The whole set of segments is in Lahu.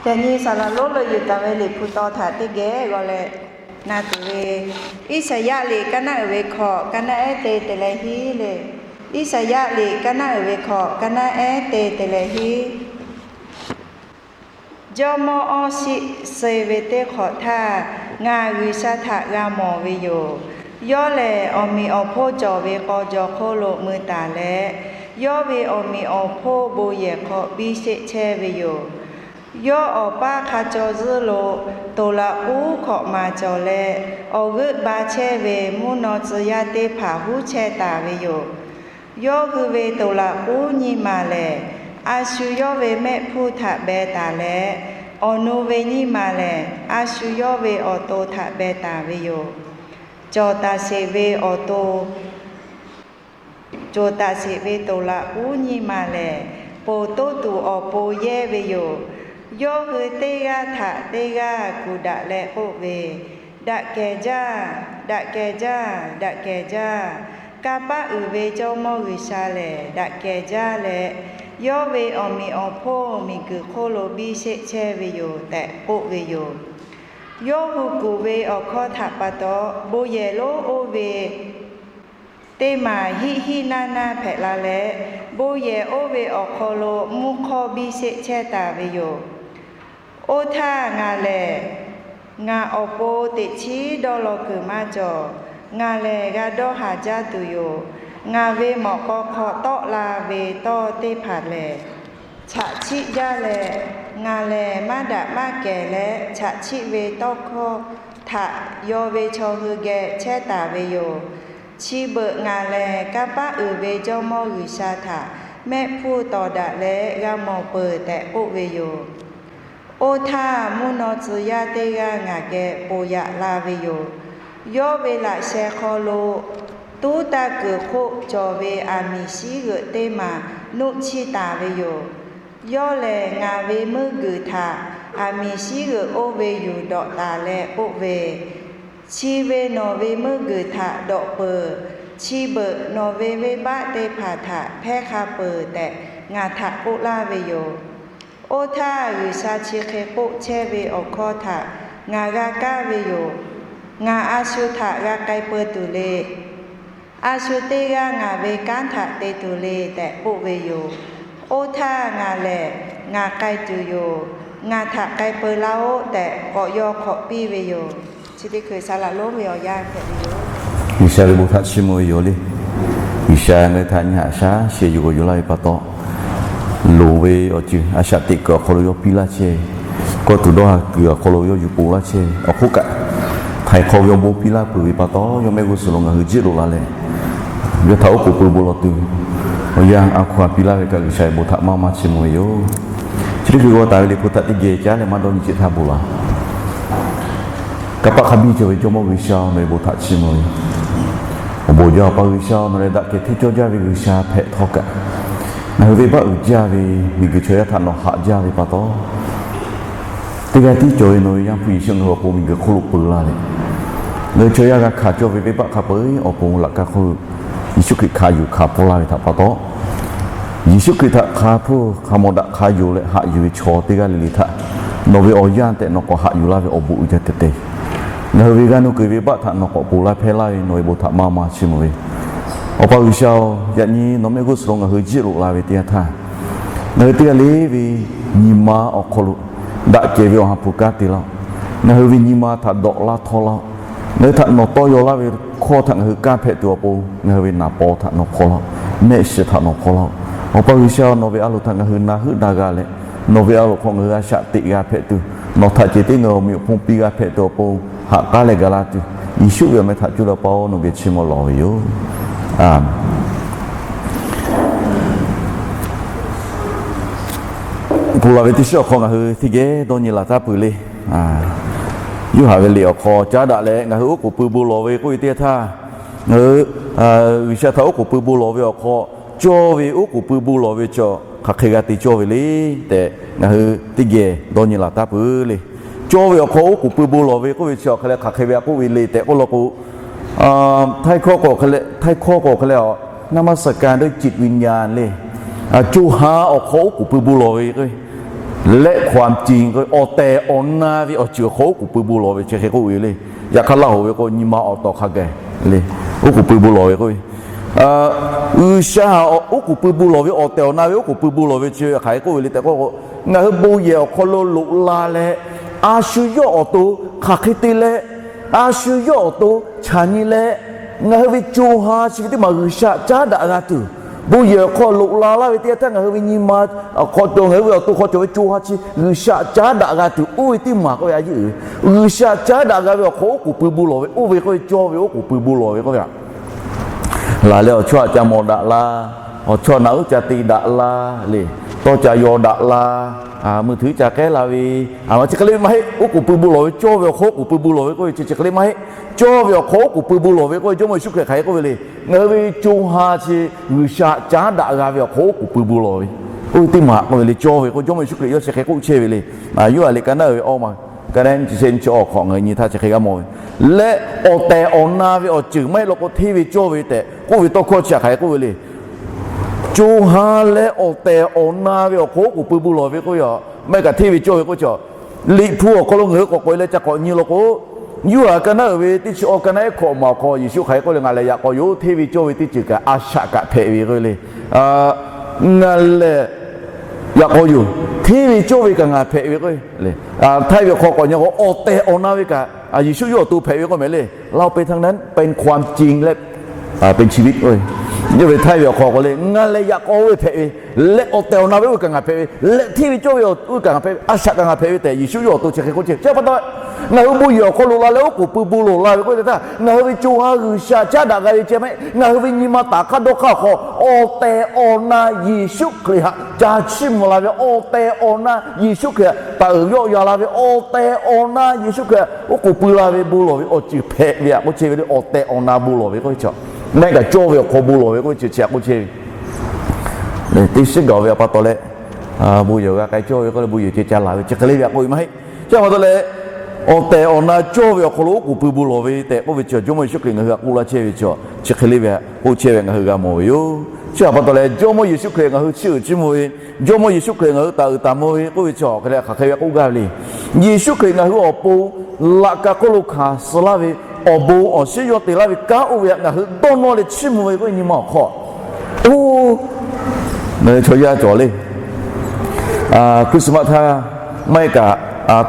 Yaꞈ nyi saˍ laˍ lonˉ lo yuˬ taˍ ve Liꞈ hpu taw htaꞈ teˇ geh g'aw leh na tuˬ ve, Iˉsaˍyaˆ liꞈ kaˇ naˆ uiˍ ve hkawꞈ kaˇ naˆ ehˉ te te leh hiˉ le. Iˉsaˍyaˆ liꞈ kaˇ naˆ uiˍ ve hkawꞈ kaˇ naˆ ehˉ te te leh hiˉ. Jawˇmawˇ awˇ shiˆ suh ve teˇ hk'awꞈ htaˇ, ngaˬ G'uiˬsha htaꞈ g'a mawˬ ve yoˬ. Yawˇ lehˬ, awˬ meꞈ awˬ hponˇ cawˬ ve k'aw jaw hk'oˆ lo mui taˍ leh, yawˇ ve awˬ meꞈ awˬ hponˇ bon yehˬ hk'aw biˇ sheˆ chehˇ ve yoˬ. Yawˇ awˬ paˇ hk'a caw zuhˇ lo toˍ laꞈ k'uˉ hkawꞈ maˍ cawˬ leh, awˬ g'euˆ ba chehˇ ve mvuhˇ naw tcuh yaˇ teˇ hpaˍ huˉ chehˇ taˍ ve yoˬ. Yawˇ hui ve toˍ laꞈ k'uˉ nyiˇ maˬ lehˬ, a shu yawˇ ve mehˆ hpfuhˇ htaꞈ beh taˍ leh, awˬ nu ve nyiˇ maˬ lehˬ, a shu yawˇ ve awˬ to htaꞈ beh taˍ ve yoˬ. Cawˬ taˍ sheˍ ve awˬ to, cawˬ taˍ sheˍ ve toˍ laꞈ k'uˉ nyiˇ maˬ lehˬ, ponˬ toˇ tuˬ awˬ pon yehˇ ve yoˬ. Yawˇ hui teˇ g'aˇ htaꞈ teˇ g'aˇ kuˬ daꞈ leh k'oˆ ve, Daꞈ kehˬ jaˇ, daꞈ kehˬ jaˇ, daꞈ kehˬ jaˇ. Kanˇ paˆ uiˍ ve Jawˇmawˇ G'uiˬsha lehˬ daꞈ kehˬ jaˇ leh, yawˇ ve awˬ meꞈ awˬ hponˇ miˬguiˬ hk'oˆ lo biˇ sheˆ chehˇ ve yoˬ tehꞈ k'oˆ ve yoˬ. Yawˇ hui kuˬ ve awˬ hkawˇ htaꞈ pa taw, bon yehˬ lonˉ oˇ ve teˇ maˬ hiˆ hiˆ naˇ naˇ hpehꞈ la leh, bon yehˬ oˇ ve awˬ hk'aw lo mvuhˇ hk'awˇ biˇ sheˆ chehˇ taˍ ve yoˬ. Oˇ htaˇ ngaˬ lehˬ, ngaˬ awˬ pon teꞈ chiˉ dawˇ law kuiˬ maˇ cawˬ. Ngaˬ lehˬ g'a dawˇ haˍ jaˇ tuˬ yoˬ. Ngaˬ ve mawꞈ k'aw hk'aw tawˆ la ve tawˇ teˇ hpaˍ lehˬ, chaꞈ chiˆ jaˇ leh, ngaˬ lehˬ maˇ daꞈ maˇ kehˬ leh chaꞈ chiˆ ve tawˇ hkawˇ htaꞈ yaw ve chaw hui geh chehˇ taˍ ve yoˬ. Chi beuꞈ ngaˬ lehˬ kanˇ paˆ uiˍ ve Jawˇmawˇ G'uiˬsha htaꞈ mehˆ hpfuhˇ tawˍ daꞈ leh g'a mawˬ peuˬ tehꞈ k'oˆ ve yoˬ. Oˇ htaˇ mvuhˇ naw tcuh yaˇ teˇ g'aˇ ngaˬ geh ponˬ yaꞈ la ve yoˬ. Yawˇ ve laꞈ sheh hk'aw lo tuˉ taˇ kuiˬ hk'oˆ cawˬ ve aˬ miˍ shiˉ g'euꞈ teˇ maˬ nuˆ chiˇ taˍ ve yoˬ. Yawˇ lehˬ ngaˬ ve meuˇ guiˬ htaꞈ aˬ miˍ shiˉ g'euꞈ oˇ ve yuˬ dawꞈ taˍ leh k'oˆ ve, Chi ve nawˬ ve meuˇ guiˬ htaꞈ dawꞈ peuˬ. Chi beuꞈ nawˬ ve venˇbaˆ teˇ hpaˍ htaꞈ hpehˇ hk'a peuˬ tehꞈ ngaˬ htaꞈ k'oˆ laˇ ve yoˬ. Oˇ htaˇ G'uiˬsha chi hk'e k'oˆ chehˇ ve awˬ hkawˇ htaꞈ ngaˬ g'a kaˇ ve yoˬ. Ngaˬ a shu htaꞈ g'a k'ai peu tuˬ le. A shu teˇ g'aˇ ngaˬ ve kanˉ htaꞈ te tuˬ le tehꞈ k'oˆ ve yoˬ. Oˇ htaˇ ngaˬ lehˬ, Ngaˬ k'ai tuˬ yoˬ. Ngaˬ htaꞈ k'ai peu laˇ-oˆ tehꞈ k'awꞈ yaw hk'awꞈ piˇ ve yoˬ. Chi teˇ hkui saˍ laꞈ lonˉ ve awˬ yanˇ hpehꞈ ve yoˬ. G'uiˬsha ve bon htaꞈ chiˇ mvuh ve yoˬ le. G'uiˬsha ngaˬ hui htaꞈ nyi haꞈ shaˉ sheh yuˬ g'awˬ yuˬ laˇ ve pa taw, loˍ ve awˬ ceuˬ a shaꞈ teꞈ kuiˬ awˬ hk'aw lo yawˇ piˇ laˇ chehˇ, kawˇ tuˬ dawˇ haˍ kuiˬ awˬ hk'aw lo yawˇ yuˬ po laˇ chehˇ awˬ hk'oˆ kaꞈ, htaiˍ hk'aw ve awˬ bon piˇ laˇ peuˬ ve pa taw, yawˇ mehˆ g'uˇ suhˍ lo ngaˬ hui jiˆ loꞈ la leh, yawˇ htaꞈ oˉ k'oˍ pui bon lawˬ tuˬ awˬ yanˇ a hkawˇ a piˇ laˇ ve kaꞈ G'uiˬsha ve bon htaꞈ maˇ maˇ chiˇ mvuh ve yoˬ. Chi teˇ hkui g'aw taˍ ve Liꞈ hpu htaꞈ teˇ geh caˉ leh maˇ dawˇ nyi ceꞈ htaˇ bon laˬ. Kanˇ paˆ hk'a biˇ cawˬ ve Jawˇmawˇ G'uiˬsha-oˬ, nawˬ ve bon htaꞈ chiˇ mvuh ve yoˬ. Awˬ bon jaˇ Awˬ pa G'uiˬsha-oˬ, nawˬ lehˬ daꞈ kehˬ hteˇ cawˇ jaˇ ve G'uiˬsha hpehꞈ htawˇ kaꞈ, ngaˬ hui venˇbaˆ uiˍ jaˇ ve miˬguiˬ chaw yaˇ htaꞈ nawˬ haꞈ jaˇ ve pa taw, teˇ g'aˇ tiˉ cawˬ ve nawˬ ve Yaˇ hpu Yeˍsuˆ ngaˬ hui awˬ pon miˬguiˬ hk'oˆ lo peu laˇ leh, ngaˬ hui chaw yaˇ g'a hkanˍ cawˇ ve venˇbaˆ hk'a peu-eˬ awˬ pon laꞈ ka hk'oˆ Yeˍsuˆ Hkriꞈ hkanˍ yuˬ hkanˍ pfuhˇ laˇ ve htaꞈ pa taw, Yeˍsuˆ Hkriꞈ htaꞈ hk'a hpuˇ hk'a mawˬ daꞈ hk'a yonˍ leh haꞈ yuˬ ve chaw teˇ g'aˇ le le htaꞈ nawˬ ve awˬ yanˇ tehꞈ nawˬ k'awꞈ haꞈ yuˬ laˇ ve awˬ bon uiˍ jaˇ tehꞈ te. Ngaˬ hui ve g'aˇ nuˇ kuiˬ venˇbaˆ htaꞈ nawˬ k'awꞈ ponˬ laˇ hpehˇ laˇ ve nawˬ ve bon htaꞈ maˇ maˇ chiˇ mvuh ve. Awˬ pa G'uiˬsha-oˬ, yaꞈ nyi nawˬ mehˆ g'uˇ suhˍ lo ngaˬ hui jiˆ loꞈ la ve teˇ yanˇ htaˇ, ngaˬ hui teˇ g'aˇ le ve nyi ma awˬ hk'aw lo daꞈ kehˬ ve awˬ ha hpu kanˉ te laˇ-oˆ. Ngaˬ hui ve nyi ma htaꞈ dawꞈ laˇ htawˇ laˇ-oˆ. Ngaˬ hui htaꞈ nawˬ tawˇ yaw laˇ ve hkawˇ htaꞈ ngaˬ hui kanˇ hpehꞈ tuˬ awˬ pon ngaˬ hui ve naˍ paw htaꞈ nawˬ hpaw laˇ-oˆ. Mehˆ shiˍ htaꞈ nawˬ hpaw laˇ-oˆ. Awˬ pa G'uiˬsha-oˬ, nawˬ ve a loˍ htaꞈ ngaˬ hui na heuˆ na g'a leh, nawˬ ve a loˍ hk'aw ngaˬ hui a shaꞈ teꞈ g'a hpehꞈ tuˬ, nawˬ htaꞈ cehˬ tiˉ ngaˬ hui awˬ meꞈ awˬ hponˇ piˇ g'a hpehꞈ tuˬ awˬ pon haꞈ k'aˉ leh gaˬ la tuˬ, Yeˍsuˆ ve awˬ meh htaꞈ cuˇ leh Awˬ pa-oˬ, nawˬ geh chiˇ mvuh lawˬ ve yoˬ. Aˍmenˍ. Ponˬ laˬ ve teˇ shiˉ awˬ hk'aw ngaˬ hui teˇ geh dawˇ nyi laˬ taˍ peuˬ le. Yoˇhanˬ ve liꞈ awˬ hk'aw caˉ daꞈ leh ngaˬ hui oˉ k'oˍ pui bon lawˬ ve k'oˆ ve teˇ yanˇ htaˇ, ngaˬ hui G'uiˬsha htaꞈ oˉ k'oˍ pui bon lawˬ ve awˬ hk'aw, cawˇ ve oˉ k'oˍ pui bon lawˬ ve chi hk'aˬ hk'e g'a te cawˇ ve le tehꞈ ngaˬ hui teˇ geh dawˇ nyi laˬ taˍ peuˬ le. Cawˇ ve awˬ hk'aw oˉ k'oˍ pui bon lawˬ ve k'oˆ ve chi hk'aˬ hk'e leh hk'aˬ hk'e ve a k'oˆ ve le tehꞈ k'oˆ law k'o, htaiˇ hkawˇ k'o hk'e leh, htaiˇ hkawˇ k'o hk'e leh a, นมัสการด้วยจิตวิญญาณ le. Co ha awˬ hk'aw oˉ k'oˍ pui bon lawˬ ve k'o, และความจริง awˬ tehˬ awˬ na ve awˬ ceuˬ awˬ hk'aw oˉ k'oˍ pui bon lawˬ ve chi hk'e k'oˆ ve le. Yaꞈ hk'aˇ laˇ hoꞈ ve k'o nyi ma awˬ tawˍ hk'a gaˬ le, oˉ k'oˍ pui bon lawˬ ve k'oˆ ve. G'uiˬsha oˉ k'oˍ pui bon lawˬ ve, awˬ tehˬ awˬ na ve oˉ k'oˍ pui bon lawˬ ve chi hk'aˬ hk'e k'oˆ ve le tehꞈ k'o, ngaˬ hui bon yehˬ awˬ hk'aw lo loꞈ la leh, a shu yawˇ awˬ to hk'aˬ hk'e te leh, a shu yawˇ awˬ to chaꞈ nyi leh, ngaˬ hui ve co ha chi ve teˇ maˬ G'uiˬsha caˉ daꞈ g'a tuˬ, bon yehˬ awˬ hk'aw loꞈ la laˇ ve teˇ yanˇ htaˇ ngaˬ hui ve nyi ma hk'aw cawˬ, ngaˬ hui ve awˬ to hk'aw cawˬ ve co ha chi G'uiˬsha caˉ daꞈ g'a tuˬ oˇ ve teˇ maˬ k'oˆ ve a yeˇ uiˍ ve. G'uiˬsha caˉ daꞈ g'a ve awˬ hk'aw oˉ k'oˍ pui bon lawˬ ve, oˇ ve k'oˆ ve cawˇ ve oˉ k'oˍ pui bon lawˬ ve k'oˆ ve a. Laˬ leh awˬ chawˇ aꞈ ca mawˬ daꞈ la, awˬ chawˇ naꞈ uˉ ca te daꞈ la le, tawˇ ca yaw daꞈ la, mui htuiˉ ca k'ehˉ la ve, a chi hk'e le maˇ heˆ. Oˉ k'oˍ pui bon lawˬ ve, cawˇ ve awˬ hk'aw oˉ k'oˍ pui bon lawˬ ve k'oˆ ve chi chi hk'e le maˇ heˆ. Cawˇ ve awˬ hk'aw oˉ k'oˍ pui bon lawˬ ve k'oˆ ve Jawˇmawˇ Yeˍsuˆ Hkriꞈ hk'aˬ hk'e k'oˆ ve le. Ngaˬ hui ve co ha chi G'uiˬsha caˉ daꞈ g'a ve awˬ hk'aw oˉ k'oˍ pui bon lawˬ ve, oˇ ve teˇ maˬ k'oˆ ve le. Cawˇ ve k'o Jawˇmawˇ Yeˍsuˆ Hkriꞈ yawˇ chi hk'e k'oˆ chehˇ ve le. Yoˇhanˬ liꞈ ka naˉ ve awˇ ma, ka naˉ nyi chi shehˆ nyi chi awˬ hk'awꞈ ngaˬ hui nyi htaˇ chi hk'e g'a mawˬ ve, leh awˬ tehˬ awˬ na ve awˬ ceuˬ maˇ heˆ law k'o hteˇ ve cawˇ ve tehꞈ k'oˆ ve tawˇ hkawˇ chi htaꞈ hk'aˬ hk'e k'oˆ ve le. Co ha leh awˬ tehˬ awˬ na ve awˬ hk'aw oˉ k'oˍ pui bon lawˬ ve k'oˆ ve a, maˇ heˆ kaꞈ hteˇ ve cawˇ ve k'oˆ ve chi, Liꞈ hpu awˬ hk'aw lo ngaˬ hui k'awꞈ k'oꞈ e leh ca k'awꞈ nyi law k'o, Yoˇhanˬ ka naˉ uiˍ ve teˇ chi awˇ ka naˉ ehˉ hkawꞈ maˬ awˬ hk'aw Yeˍsuˆ hk'aˬ hk'e k'oˆ le, Ngaˬ lehˬ yaꞈ k'aw yoˬ, hteˇ ve cawˇ ve teˇ ceuˬ kaꞈ a shaꞈ kaꞈ hpehꞈ ve k'oˆ ve le. Ngaˬ lehˬ yaꞈ k'aw yoˬ, hteˇ ve cawˇ ve kaꞈ ngaˬ hpehꞈ ve k'o, htaiˇ ve awˬ hk'aw k'awꞈ nyi k'o awˬ tehˬ awˬ na ve kaꞈ Yeˍsuˆ yawˇ awˬ to hpehꞈ ve k'oˆ mehˍ le. เราเป็นทั้งนั้น เป็นความจริงและเป็นชีวิต Yawˇ ve htaiˇ ve awˬ hk'aw k'oˆ le, Ngaˬ lehˬ yaꞈ k'aw oˇ ve hpehꞈ ve, leh awˬ tehˬ awˬ na ve oˇ ve kaꞈ ngaˬ hpehꞈ ve, leh hteˇ ve cawˇ ve oˇ ve kaꞈ ngaˬ hpehꞈ ve, a shaꞈ kaꞈ ngaˬ hpehꞈ ve tehꞈ Yeˍsuˆ yawˇ awˬ to chi hk'e k'oˆ chehˇ ve. Chi pa taw, ngaˬ hui bon yehˬ awˬ hk'aw lo la leh oˉ k'oˍ pui bon lawˬ la ve k'oˆ ve teˇ htaˇ, ngaˬ hui ve co ha G'uiˬsha caˉ daꞈ g'a ve ceh maˇ heˆ. Ngaˬ hui ve nyi ma taˍ hk'aˇ dawˇ hk'aˇ awˬ hk'aw awˬ tehˬ awˬ na Yeˍsuˆ Hkriꞈ htaꞈ ca chiˇ mvuh la ve, awˬ tehˬ awˬ na Yeˍsuˆ Hkriꞈ htaꞈ taˍ uiˍ yawˆ ya la ve, awˬ tehˬ awˬ na Yeˍsuˆ Hkriꞈ htaꞈ oˉ k'oˍ pui la ve bon lawˬ ve awˬ ceuˬ hpehꞈ ve htaꞈ k'oˆ chehˇ ve le. Awˬ tehˬ awˬ na bon lawˬ ve k'oˆ ve chi, maˇ heˆ kaꞈ cawˇ ve awˬ hk'aw bon lawˬ ve k'oˆ ve chi chi htaꞈ k'oˆ chehˇ ve. Teˇ shiˉ gaˬ ve a pa taw leh, bon yehˬ g'a k'ai cawˇ ve k'oˆ leh bon yehˬ ceh ca laˬ ve chi hk'e le ve htaꞈ k'oˆ ve maˇ heˆ. Chi pa taw leh, awˬ tehˬ awˬ na cawˇ ve awˬ hk'aw lo oˉ k'oˍ pui bon lawˬ ve tehꞈ k'oˆ ve chi Jawˇmawˇ Yeˍsuˆ Hkriꞈ ngaˬ hui htaꞈ k'oˆ laˇ chehˇ ve chi, chi hk'e le ve htaꞈ k'oˆ chehˇ ve ngaˬ hui g'a mawˬ ve yoˬ. Chi htaꞈ pa taw leh Jawˇmawˇ Yeˍsuˆ Hkriꞈ ngaˬ hui chiˇ uiˍ chiˇ mvuh ve, Jawˇmawˇ Yeˍsuˆ Hkriꞈ ngaˬ hui taˍ uiˍ taˍ mvuh ve k'oˆ ve chi hk'e le hk'aˬ hk'e ve k'oˆ gaˇ ve le. Yeˍsuˆ Hkriꞈ ngaˬ hui awˬ pon laꞈ ka hk'oˆ lo hkanˍ suh laˇ ve, awˬ bon awˬ shiˉ yawˇ te laˇ ve kanˉ oˇ ve htaꞈ ngaˬ hui dawˇ nawˇ leh chiˇ mvuh ve k'oˆ ve nyi ma awˬ hk'aw, oˇ, ngaˬ hui chaw yaˇ cawˬ le, Christmas htaˇ maˇ heˆ kaꞈ,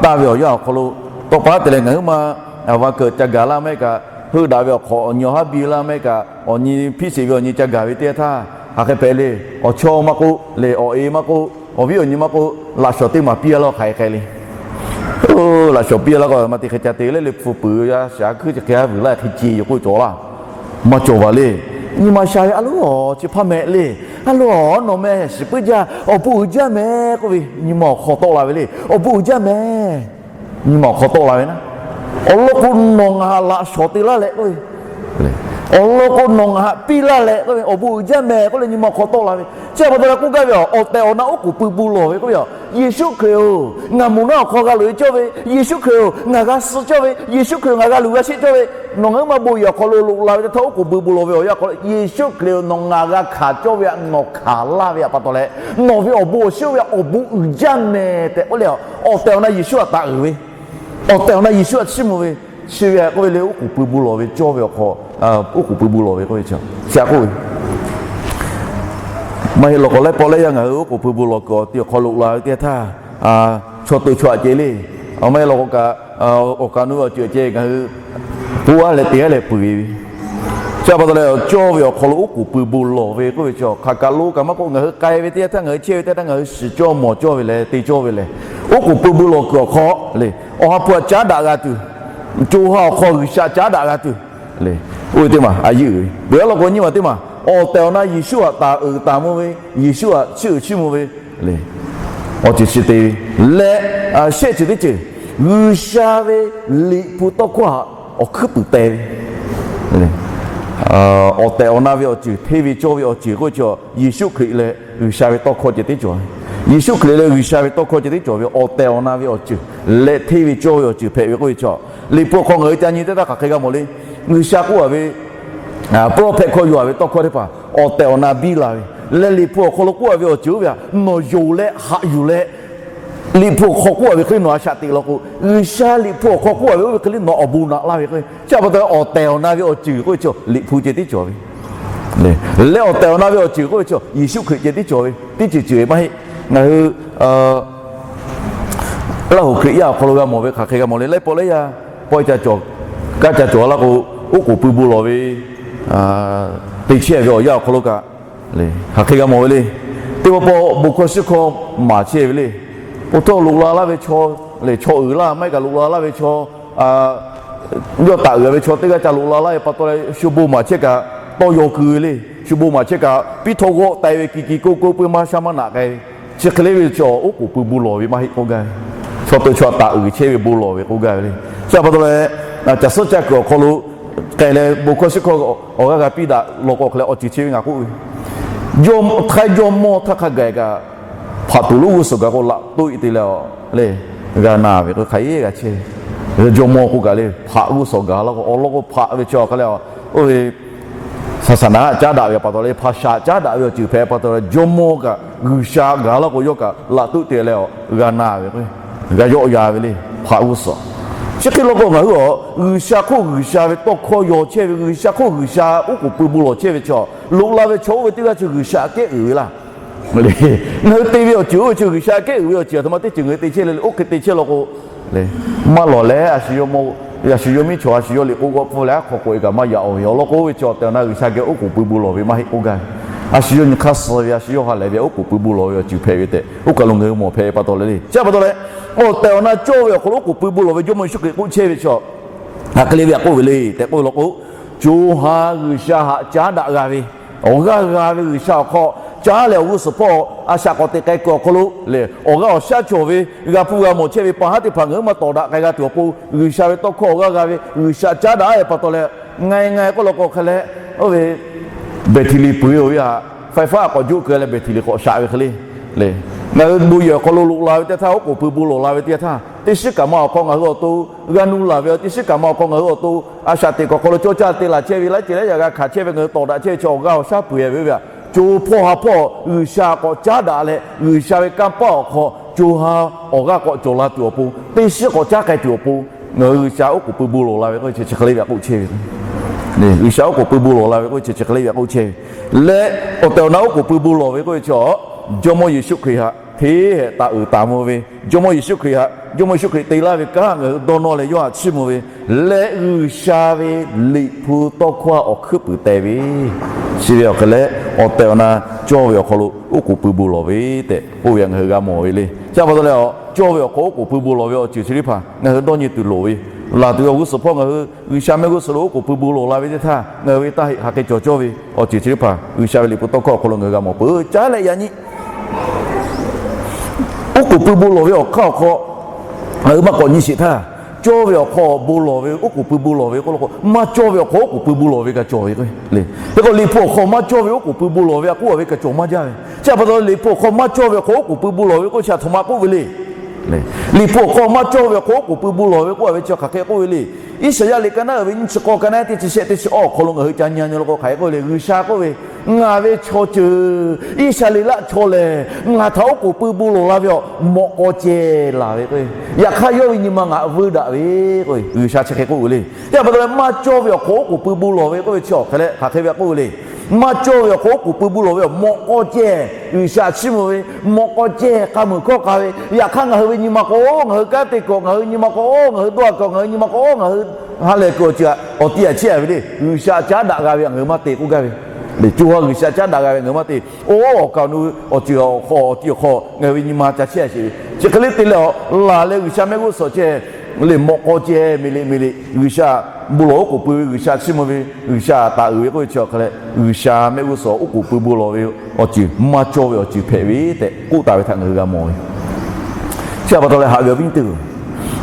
taˇ ve awˬ yanˇ awˬ hk'aw lo tawˇ pa te leh ngaˬ hui ma, va keuˬ ca gaˬ laˇ maˇ heˆ kaꞈ, heuˆ daꞈ ve awˬ hk'awꞈ awˬ nyi awˬ haˉ biˇ laˇ maˇ heˆ kaꞈ, awˬ nyi hpiˇ sheˍ ve awˬ nyi ca gaˬ ve teˇ yanˇ htaˇ, hk'aˬ hk'e hpehꞈ le. Awˬ chawˇ maˇ k'oˆ le, awˬ e maˇ k'oˆ, awˬ viˉ awˬ nyi maˇ k'oˆ, laꞈ shawˍ teˇ maˬ piˇ a laˇ hk'aˬ hk'e le. Laꞈ shawˍ piˇ a laˇ k'o maˇ te hk'e ca te le, le hpu puiˍ yaˇ shaˍ hkuiˉ chi hk'e a vuiˬ laˇ hk'e ce yoˬ k'oˆ cawˬ laˇ. Maˇ cawˬ vaˬ le. Nyi ma sha ve a loˉ aˬ chi hpaˇ mehˍ le. A loˉ aˬ nawˬ meh shiˍ puiˉ jaˇ, awˬ bon uiˍ jaˇ mehˍ k'oˆ ve nyi ma awˬ hk'aw tawˆ la ve le. Awˬ bon uiˍ jaˇ mehˍ. Nyi ma awˬ hk'aw tawˆ la ve naˉ, awˬ lawn k'o nawˬ ngaˬ htaꞈ laꞈ shawˍ te laˇ leh k'oˆ ve, awˬ lawn k'o nawˬ ngaˬ htaꞈ piˇ laˇ leh k'oˆ ve, awˬ bon uiˍ jaˇ mehˍ k'oˆ leh nyi ma awˬ hk'aw tawˆ la ve. Chi pa taw leh k'oˆ gaˇ ve, awˬ tehˬ awˬ na oˉ k'oˍ pui bon lawˬ ve k'oˆ ve, Yeˍsuˆ Hkriꞈ-oˬ, ngaˬ moˍ naˉ awˬ hk'aw g'a loꞈ e cawˇ ve, Yeˍsuˆ Hkriꞈ-oˬ, ngaˬ g'a suh cawˇ ve, Yeˍsuˆ Hkriꞈ-oˬ, ngaˬ g'a luˬ g'a sheˆ cawˇ ve, nawˬ ngaˬ hui ma bon yehˬ awˬ hk'aw lo loꞈ la ve teˇ htaˇ oˉ k'oˍ pui bon lawˬ ve awˬ yanˇ hk'aw lo Yeˍsuˆ Hkriꞈ-oˬ, nawˬ ngaˬ g'a hkanˍ cawˇ ve htaꞈ nawˬ hkanˍ laˇ ve htaꞈ pa taw leh, nawˬ ve awˬ bon awˬ shiˉ oˇ ve awˬ bon uiˍ jaˇ mehˍ tehꞈ k'oˆ leh, awˬ tehˬ awˬ na Yeˍsuˆ htaꞈ taˍ uiˍ ve, awˬ tehˬ awˬ na Yeˍsuˆ htaꞈ chiˇ mvuh ve, chi ve k'oˆ ve le, oˉ k'oˍ pui bon lawˬ ve cawˇ ve awˬ hk'aw, oˉ k'oˍ pui bon lawˬ ve k'oˆ ve chi, chi k'oˆ ve maˇ heˆ law k'o, laiˉ pawˆ lehˬ yaˇ ngaˬ hui oˉ k'oˍ pui bon lawˬ kuiˬ awˬ ti awˬ hk'aw loꞈ la ve teˇ htaˇ, chaw to chaw aꞈ ceh le. Awˬ maˇ heˆ law k'o kaꞈ, awˬ kaꞈ nu ve awˬ ceuˬ ceh ngaˬ hui k'oˆ a leh te a leh peuˬ ve. Chi pa taw leh, cawˇ ve awˬ hk'aw lo oˉ k'oˍ pui bon lawˬ ve k'oˆ ve chi, hk'aˬ kaꞈ lo kaꞈ maˇ k'oˆ, ngaˬ hui k'ai ve teˇ yanˇ htaˇ, ngaˬ hui chehˇ ve teˇ yanˇ htaˇ, ngaˬ hui shiˍ cawˇ mawˬ cawˇ ve leh te cawˇ ve lehˬ, oˉ k'oˍ pui bon lawˬ kuiˬ awˬ hk'aw le, awˬ ha hpu htaꞈ caˉ daꞈ g'a tuˬ, co ha awˬ hk'aw G'uiˬsha caˉ daꞈ g'a tuˬ le, oˇ ve teˇ maˬ a yeˇ uiˍ ve. Peuˬ a law k'o nyi ma teˇ maˬ, awˬ tehˬ awˬ na Yeˍsuˆ htaꞈ taˍ uiˍ taˍ mvuh ve, Yeˍsuˆ htaꞈ chiˇ uiˍ chiˇ mvuh ve le, awˬ ceuˬ chi te ve leh, shehˆ ceuˬ teˇ ceuˬ, G'uiˬsha ve Liꞈ hpu tawˇ hkawˇ htaꞈ awˬ hkuiˉ puiˍ te ve, awˬ tehˬ awˬ na ve awˬ ceuˬ, hteˇ ve cawˇ ve awˬ ceuˬ k'oˆ ve chi, Yeˍsuˆ Hkriꞈ leh G'uiˬsha ve tawˇ hkawˇ ceh tiˉ cawˬ ve. Yeˍsuˆ Hkriꞈ leh G'uiˬsha ve tawˇ hkawˇ ceh tiˉ cawˬ ve awˬ tehˬ awˬ na ve awˬ ceuˬ leh hteˇ ve cawˇ ve awˬ ceuˬ hpehꞈ ve k'oˆ ve chi, Liꞈ hpu awˬ hk'aw ngaˬ hui ca nyi teˇ htaˇ hk'aˬ hk'e g'a mawˬ le. G'uiˬsha k'oˆ a ve, prophet hkawˇ yaw a ve tawˇ hkawˇ teˇ hpaˍ awˬ tehˬ awˬ na biˇ la ve, leh Liꞈ hpu awˬ hk'aw lo k'oˆ a ve awˬ ceuˬ oˇ ve htaꞈ nawˬ yonˍ leh haꞈ yuˬ leh Liꞈ hpu awˬ hk'aw k'oˆ a ve hk'e le nawˬ a shaꞈ teꞈ law k'o, G'uiˬsha liꞈ hpu awˬ hk'aw k'oˆ a ve oˇ ve hk'e le nawˬ awˬ bon naꞈ laˇ ve k'o, chi pa taw awˬ tehˬ awˬ na ve awˬ ceuˬ k'oˆ ve chi liꞈ hpu ceh tiˉ cawˬ ve leh awˬ tehˬ awˬ na ve awˬ ceuˬ k'oˆ ve chi Yeˍsuˆ Hkriꞈ ceh tiˉ cawˬ ve teˇ ceuˬ ceuˬ ve maˇ heˆ. Ngaˬ hui Laˇ hoˍ Hkriꞈ yaˇ awˬ hk'aw lo g'a mawˬ ve hk'aˬ hk'e g'a mawˬ le, laiˉ pawˆ laiˉ yaˇ pawehˇ ca cawˬ, kaˇ ca cawˬ laˇ k'o, oˉ k'oˍ pui bon lawˬ ve te chehˇ ve awˬ yanˇ awˬ hk'aw lo kaꞈ hk'aˬ hk'e g'a mawˬ ve le. Teˇ pawˆ pawˆ bon hkawˇ shiˉ hkawˇ maˍ chehˇ ve le. Oˇ htawˇ loꞈ la laˇ ve chaw lehˬ, chaw uiˍ laˇ maˇ heˆ kaꞈ loꞈ la laˇ ve chaw, yawˇ taˍ uiˍ ve chaw teˇ g'aˇ ca loꞈ la laˇ ve pa taw leh shu bon maˍ chehˇ kaꞈ tawˇ yaw keu ve le. Shu bon maˍ chehˇ kaꞈ piˇ htawˇ g'awˆ tai ve ki ki ko ko pui maˇ sha maˇ naꞈ k'ai ve. Chi hk'e le ve chaw oˉ k'oˍ pui bon lawˬ ve maˇ heˆ k'oˆ gaˇ ve. Chaw te chaw taˍ uiˍ chehˇ ve bon lawˬ ve k'oˆ gaˇ ve le. Chi pa taw leh, caˬ suhˉ caˇ kuiˬ awˬ hk'aw lo k'ai leh bon hkawˇ shiˉ hkawˇ awˬ g'aˇ g'a piˇ daꞈ law k'o hk'e leh awˬ ceuˬ chi ve ngaˬ k'oˆ ve, htaiˇ jawˇmawˇ htaˇ hk'a gaˬ kaꞈ hpaꞈ tuˬ lonˉ g'uˇ suhˍ gaˬ k'o laꞈ toˆ e te leh le, g'a na ve k'o hk'aˬ hk'e g'a chehˇ ve. Jawˇmawˇ k'oˆ kaꞈ le hpaꞈ g'uˇ suhˍ gaˬ laˇ k'o awˬ lawn k'o hpaꞈ ve chi awˬ hk'a leh oˇ ve saˍsaˍnaˍ haꞈ caˉ daꞈ ve pa taw leh hpaꞈ shaꞈ caˉ daꞈ ve awˬ ceuˬ hpehꞈ pa taw leh jawˇmawˇ kaꞈ G'uiˬsha gaˬ laˇ k'o yawˇ kaꞈ laꞈ toˆ te leh g'a na ve k'o, g'a yawˆ ya ve le hpaꞈ g'uˇ suhˍ. Chi hk'e law k'o ngaˬ hui a G'uiˬsha hk'oˆ G'uiˬsha ve tawˇ hkawˇ yaw chehˇ ve, G'uiˬsha hk'oˆ G'uiˬsha oˉ k'oˍ pui bon lawˬ chehˇ ve chaw, loꞈ la ve chaw oˇ ve teˇ g'aˇ chi G'uiˬsha kehˉ uiˍ ve laˇ. Ngaˬ hui te ve awˬ ceuˬ oˇ ve chi G'uiˬsha kehˉ uiˍ ve awˬ ceuˬ aˬ htoꞈ ma teˇ ceuˬ ngaˬ hui te chehˇ le le oˇ hk'e te chehˇ law k'o, maˇ lawˬ leh a shu yawˇ miˇ chaw a shu yawˇ liꞈ k'oˆ g'awˆ pfuhˇ leh aˉ hk'aw k'oꞈ e kaꞈ maˇ yaꞈ oˬ ve awˬ lawn k'o oˇ ve chi awˬ tehˬ awˬ na G'uiˬsha geh oˉ k'oˍ pui bon lawˬ ve maˇ heˆ k'oˆ gaˇ ve. A shu yawˇ nyi hk'aˇ suh ve a shu yawˇ ha lehˬ ve oˉ k'oˍ pui bon lawˬ ve awˬ ceuˬ hpehꞈ ve tehꞈ oˇ kaˬ lo ngaˬ hui mawˬ hpehꞈ ve pa taw leh le. Chi pa taw leh, awˬ tehˬ awˬ na cawˇ ve awˬ hk'aw lo oˉ k'oˍ pui bon lawˬ ve Jawˇmawˇ Yeˍsuˆ Hkriꞈ k'oˆ chehˇ ve chi hk'aˬ hk'e le ve htaꞈ k'oˆ ve le tehꞈ k'oˆ ve law k'o, co ha G'uiˬsha haꞈ caˉ daꞈ g'a ve, awˬ g'aˇ g'a ve G'uiˬsha awˬ hk'aw caˉ leh awˬ g'uˇ suhˍ hpawˇ a shaꞈ k'awꞈ teꞈ k'ai kuiˬ awˬ hk'aw lo lehˬ, awˬ g'aˇ awˬ shaˉ cawˬ ve g'a hpuˇ g'a mawˬ chehˇ ve pa haˉ teˇ hpaˍ ngaˬ hui maˇ tawˍ daꞈ k'ai g'a tuˬ awˬ pon, G'uiˬsha ve tawˇ hkawˇ awˬ g'aˇ g'a ve G'uiˬsha caˉ daꞈ e pa taw leh, nga e nga e k'oˆ law k'o hk'e leh, oˇ ve Behˍtiˍliˍ peuˬ-e ve htaꞈ faiˍ faˉ k'awꞈ joˆ keu leh Behˍtiˍliˍ k'awꞈ shaꞈ ve hk'e le. Ngaˬ hui bon yehˬ awˬ hk'aw lo loꞈ la ve teˇ htaˇ, oˉ k'oˍ pui bon lawˬ la ve teˇ htaˇ, teˇ shiˉ kaꞈ ma awˬ hk'aw ngaˬ hui awˬ to g'a nu laˬ ve, teˇ shiˉ kaꞈ ma awˬ hk'aw ngaˬ hui awˬ to a shaꞈ teꞈ kuiˬ awˬ hk'aw lo cawˇ caˇ te laˬ chehˇ ve, laiˉ ceuˬ laiˉ yaꞈ g'a hkanˍ chehˇ ve ngaˬ hui tawˍ daꞈ chehˇ ve chi awˬ g'aˇ awˬ shaˉ peuˬ e ve yoˬ. Co hpawˇ ha hpawˇ G'uiˬsha k'awꞈ caˉ daꞈ leh G'uiˬsha ve kanˇ paˆ awˬ hk'aw co ha awˬ g'aˇ k'awꞈ cawˬ la tuˬ awˬ pon, teˇ shiˉ k'awꞈ caˉ k'ai tuˬ awˬ pon, ngaˬ hui G'uiˬsha oˉ k'oˍ pui bon lawˬ la ve k'oˆ ve chi chi hk'e le ve htaꞈ k'oˆ chehˇ ve. G'uiˬsha oˉ k'oˍ pui bon lawˬ la ve k'oˆ ve chi chi hk'e le ve htaꞈ k'oˆ chehˇ ve leh, awˬ tehˬ awˬ na oˉ k'oˍ pui bon lawˬ ve k'oˆ ve chi a, Jawˇmawˇ Yeˍsuˆ Hkriꞈ htaꞈ hteˇ hehꞈ taˍ uiˍ taˍ mvuh ve, Jawˇmawˇ Yeˍsuˆ Hkriꞈ htaꞈ, Jawˇmawˇ Yeˍsuˆ Hkriꞈ te laˇ ve kanˉ ngaˬ hui dawˇ nawˇ leh yawˇ htaꞈ chiˇ mvuh ve leh, G'uiˬsha ve Liꞈ hpu tawˇ hkawˇ awˬ hkuiˉ puiˍ teh ve, chi ve awˬ hk'e leh, awˬ tehˬ awˬ na cawˇ ve awˬ hk'aw lo oˉ k'oˍ pui bon lawˬ ve tehꞈ k'oˆ ve ngaˬ hui g'a mawˬ ve le. Chi pa taw leh, cawˇ ve awˬ hk'aw oˉ k'oˍ pui bon lawˬ ve awˬ ceuˬ chi teˇ hpaˍ ngaˬ hui dawˇ nyi tuˬ loˍ ve, laˬ tuˬ ve awˬ g'uˇ suhˍ hpawˇ ngaˬ hui G'uiˬsha mehˆ g'uˇ suhˍ lo oˉ k'oˍ pui bon lawˬ la ve teˇ htaˇ, ngaˬ hui ve taˇ heˆ hk'aˬ hk'e cawˬ cawˇ ve awˬ ceuˬ chi teˇ hpaˍ G'uiˬsha ve Liꞈ hpu tawˇ hkawˇ awˬ hk'aw lo ngaˬ hui g'a mawˬ peuˬ. Caˉ leh yaꞈ nyi oˉ k'oˍ pui bon lawˬ ve awˬ hk'aˇ awˬ hk'aw ngaˬ hui maˇ k'awꞈ nyi sheˍ htaˇ, cawˇ ve awˬ hk'aw bon lawˬ ve, oˉ k'oˍ pui bon lawˬ ve k'oˆ law k'o, maˇ cawˇ ve awˬ hk'aw oˉ k'oˍ pui bon lawˬ ve kaꞈ cawˬ ve k'o le. Hk'e k'o Liꞈ hpu awˬ hk'aw maˇ cawˇ ve oˉ k'oˍ pui bon lawˬ ve a k'oˆ a ve kaꞈ cawˬ maˇ jaˇ ve. Chi pa taw Liꞈ hpu awˬ hk'aw maˇ cawˇ ve awˬ hk'aw oˉ k'oˍ pui bon lawˬ ve k'oˆ chi a htoꞈ ma k'oˆ ve le. Liꞈ hpu awˬ hk'aw maˇ cawˇ ve awˬ hk'aw oˉ k'oˍ pui bon lawˬ ve k'oˆ a ve chi hk'aˬ hk'e k'oˆ ve le. Iˉsaˍyaˆ liꞈ ka naˉ uiˍ ve nyiˇ chi k'awˇ ka naˉ teˇ chi shehˆ teˇ chi awˇ awˬ hk'aw lo ngaˬ hui ca nyi nyi law k'o hk'aˬ hk'e k'oˆ ve le. G'uiˬsha k'oˆ ve, Ngaˬ ve chaw ceuˬ Iˉsaˍreˍlaˆ chaw lehˬ, ngaˬ htaꞈ oˉ k'oˍ pui bon lawˬ la ve awˬ mawꞈ k'aw ceh laˬ ve k'o, yaꞈ hk'aˇ yawˇ ve nyi ma ngaˬ veuˇ daꞈ ve k'o, G'uiˬsha chi hk'e k'oˆ ve le. Chi pa taw leh maˇ cawˇ ve awˬ hk'aw oˉ k'oˍ pui bon lawˬ ve k'oˆ ve chi awˬ hk'e leh hk'aˬ hk'e ve k'oˆ ve le. Maˇ cawˇ ve awˬ hk'aw oˉ k'oˍ pui bon lawˬ ve awˬ mawꞈ k'aw ceh G'uiˬsha chiˇ mvuh ve, mawꞈ k'aw ceh k'a muiˬ hkawˇ k'a ve, yaꞈ hk'aˇ ngaˬ hui ve nyi ma k'o, ngaˬ hui kanˉ te kuiˬ, ngaˬ hui nyi ma k'o, ngaˬ hui dawˇ kuiˬ, ngaˬ hui nyi ma k'o, ngaˬ hui ha lehˬ kuiˬ awˬ ceuˬ awˬ ti aꞈ chehˇ a ve le. G'uiˬsha caˉ daꞈ g'a ve ngaˬ hui maˇ te k'oˆ gaˇ ve le. Co ha G'uiˬsha caˉ daꞈ g'a ve ngaˬ hui maˇ te. Oˇ awˬ kaˍ awˬ nu awˬ ceuˬ awˬ hk'aw awˬ ti awˬ hk'aw ngaˬ hui ve nyi ma ca chehˇ a sheˍ ve. Chi hk'e le te leh a, laˬ leh G'uiˬsha mehˆ g'uˇ suhˍ ceh le, mawꞈ k'aw ceh meꞈ leꞈ meꞈ leꞈ G'uiˬsha bon lawˬ oˉ k'oˍ pui ve, G'uiˬsha chiˇ mvuh ve, G'uiˬsha taˍ uiˍ ve k'oˆ ve chi awˬ hk'e leh, G'uiˬsha mehˆ g'uˇ suhˍ oˉ k'oˍ pui bon lawˬ ve awˬ ceuˬ maˇ cawˇ ve awˬ ceuˬ hpehꞈ ve tehꞈ k'oˆ taˍ ve htaꞈ ngaˬ hui g'a mawˬ ve. Chi pa taw leh haꞈ ve awˬ viˉ teˇ hpaˍ,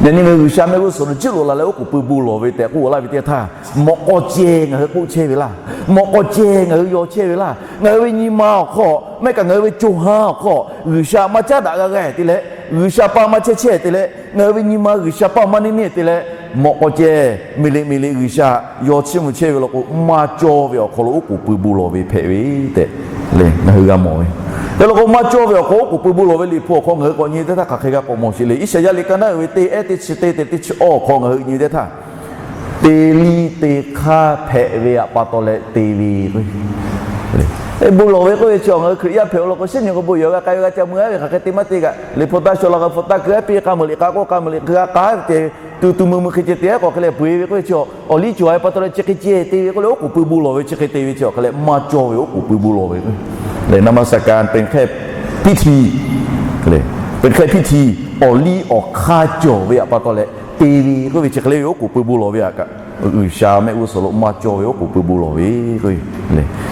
yaꞈ nyi ngaˬ hui G'uiˬsha mehˆ g'uˇ suhˍ lo jiˇ loꞈ la leh oˉ k'oˍ pui bon lawˬ ve tehꞈ k'oˆ laˇ ve teˇ htaˇ, mawꞈ k'aw ceh ngaˬ hui k'oˆ chehˇ ve laˇ, mawꞈ k'aw ceh ngaˬ hui yaw chehˇ ve laˇ, ngaˬ hui ve nyi ma awˬ hk'aw maˇ heˆ kaꞈ ngaˬ hui ve co ha awˬ hk'aw G'uiˬsha maˇ caˉ daꞈ g'a g'a te leh, G'uiˬsha paˇ maˇ chehˇ chehˇ te leh, ngaˬ hui ve nyi ma G'uiˬsha paˇ maˇ neˇ neˇ te leh, mawꞈ k'aw ceh meꞈ leꞈ meꞈ leꞈ G'uiˬsha yaw chiˇ mvuh chehˇ ve law k'o, maˇ cawˇ ve awˬ hk'aw lo oˉ k'oˍ pui bon lawˬ ve hpehꞈ ve tehꞈ le ngaˬ hui g'a mawˬ ve. Hk'e law k'o, maˇ cawˇ ve awˬ hk'aw oˉ k'oˍ pui bon lawˬ ve Liꞈ hpu awˬ hk'aw ngaˬ hui k'awꞈ nyi teˇ htaˇ hk'aˬ hk'e g'a k'awꞈ mawˬ sheˍ le. Iˉsaˍyaˆ liꞈ ka naˉ uiˍ ve teˇ ehˉ teˇ chi teˇ teˇ chi awˇ awˬ hk'aw ngaˬ hui nyi teˇ htaˇ, teˇ liˇ teˇ hk'aˇ hpehꞈ ve pa taw leh te ve k'o, bon lawˬ ve k'oˆ ve chi ngaˬ hui Hkriꞈ yaˇ hpehꞈ-o law k'o, shiˉ nyi k'o bon yehˬ g'a k'ai ve g'a ca mui-a ve hk'aˬ hk'e te maˇ te kaꞈ, Liꞈ hpu taˇ shaw la k'o, hpu taˇ keu-a piˇ, k'a muiˬ liꞈ k'a k'oˆ, k'a muiˬ liꞈ k'a k'a ve ceh, tuˬ tuˬ muiˬ muiˬ hk'e ceh te-a k'o hk'e leh beuꞈ-e ve k'oˆ ve chi, awˬ liˇ cawˬ-a ve pa taw leh chi hk'e ceh te ve k'oˆ leh oˉ k'oˍ pui bon lawˬ ve chi hk'e te ve chi awˬ hk'e leh maˇ cawˇ ve oˉ k'oˍ pui bon lawˬ ve k'o, le นมัสการเป็นแค่พิธี เป็นแค่พิธี awˬ liˇ awˬ hk'aˇ cawˬ ve pa taw leh te ve k'oˆ ve chi hk'e le ve oˉ k'oˍ pui bon lawˬ ve htaꞈ kaꞈ, G'uiˬsha mehˆ g'uˇ suhˍ lo maˇ cawˇ ve oˉ k'oˍ pui bon lawˬ ve k'o,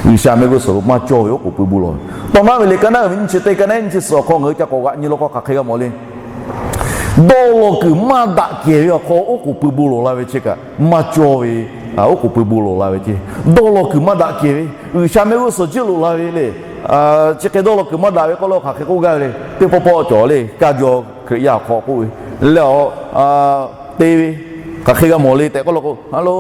G'uiˬsha mehˆ g'uˇ suhˍ lo maˇ cawˇ ve oˉ k'oˍ pui bon lawˬ ve. Tawˇ naˉ ve liꞈ ka naˉ uiˍ ve nyiˇ chi teˇ, ka naˉ nyiˇ chi suhˍ awˬ hk'aw ngaˬ hui ca k'awꞈ g'aꞈ nyi law k'o hk'aˬ hk'e g'a mawˬ le. Dawˇ law kuiˬ maˇ daꞈ kehˬ ve awˬ hk'aw oˉ k'oˍ pui bon lawˬ la ve chi kaꞈ maˇ cawˇ ve, oˉ k'oˍ pui bon lawˬ la ve ceh. Dawˇ law kuiˬ maˇ daꞈ kehˬ ve G'uiˬsha mehˆ g'uˇ suhˍ jiˇ loꞈ la ve le. Chi hk'e dawˇ law kuiˬ maˇ daꞈ ve k'oˆ law k'o hk'aˬ hk'e k'oˆ gaˇ ve le. Teˇ pawˆ pawˆ cawˬ le, kaˇ jaw Hkriꞈ yaˇ awˬ hk'aw k'oˆ ve leh, a, te ve hk'aˬ hk'e g'a mawˬ le tehꞈ k'oˆ law k'o, ha lo,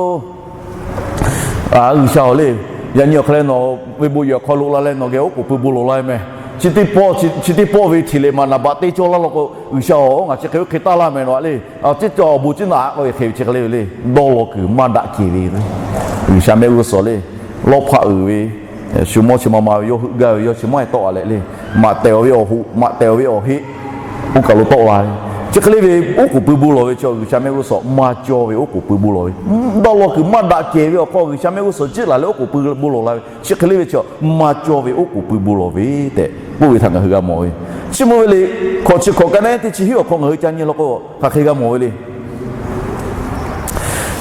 G'uiˬsha-oˬ le, yaꞈ nyi awˬ hk'aw leh nawˬ ve bon yehˬ awˬ hk'aw loꞈ la leh nawˬ geh oˉ k'oˍ pui bon lawˬ la ve meh. Chi teˇ pawˆ, chi teˇ pawˆ ve htiˍ lehꞈ maꞈ naˍ baꞈ teˇ cawˇ laˇ law k'o, G'uiˬsha-oˬ, ngaˬ chi hk'e oˇ hk'e taˇ laˇ meh nawˬ-a le. Chi cawˬ awˬ bon ciˉ naꞈ k'oˆ ve hk'e ve chi hk'e le ve le. Dawˇ law kuiˬ maˇ daꞈ kehˬ ve G'uiˬsha mehˆ g'uˇ suhˍ le, lawˇ hpaˆ uiˍ ve, shu mawˇ chi ma ma ve yawˇ heuˆ gaˇ ve yawˇ chi maˇ heˆ tawˆ a leh le. Maꞈ tehˬ-oˬ ve awˬ hoꞈ, maꞈ tehˬ-oˬ ve awˬ heˆ, oˇ kaˬ lo tawˆ la ve. Chi hk'e le ve oˉ k'oˍ pui bon lawˬ ve chi G'uiˬsha mehˆ g'uˇ suhˍ maˇ cawˇ ve oˉ k'oˍ pui bon lawˬ ve. Dawˇ law kuiˬ maˇ daꞈ kehˬ ve awˬ hk'aw G'uiˬsha mehˆ g'uˇ suhˍ jiˇ laˬ leh oˉ k'oˍ pui bon lawˬ la ve chi hk'e le ve chi maˇ cawˇ ve oˉ k'oˍ pui bon lawˬ ve tehꞈ k'oˆ ve htaꞈ ngaˬ hui g'a mawˬ ve. Chi mvuh ve le, hkawꞈ chi hkawꞈ ka naˉ teˇ chi hiˉ awˬ hk'aw ngaˬ hui ca nyi law k'o hk'aˬ hk'e g'a mawˬ ve le.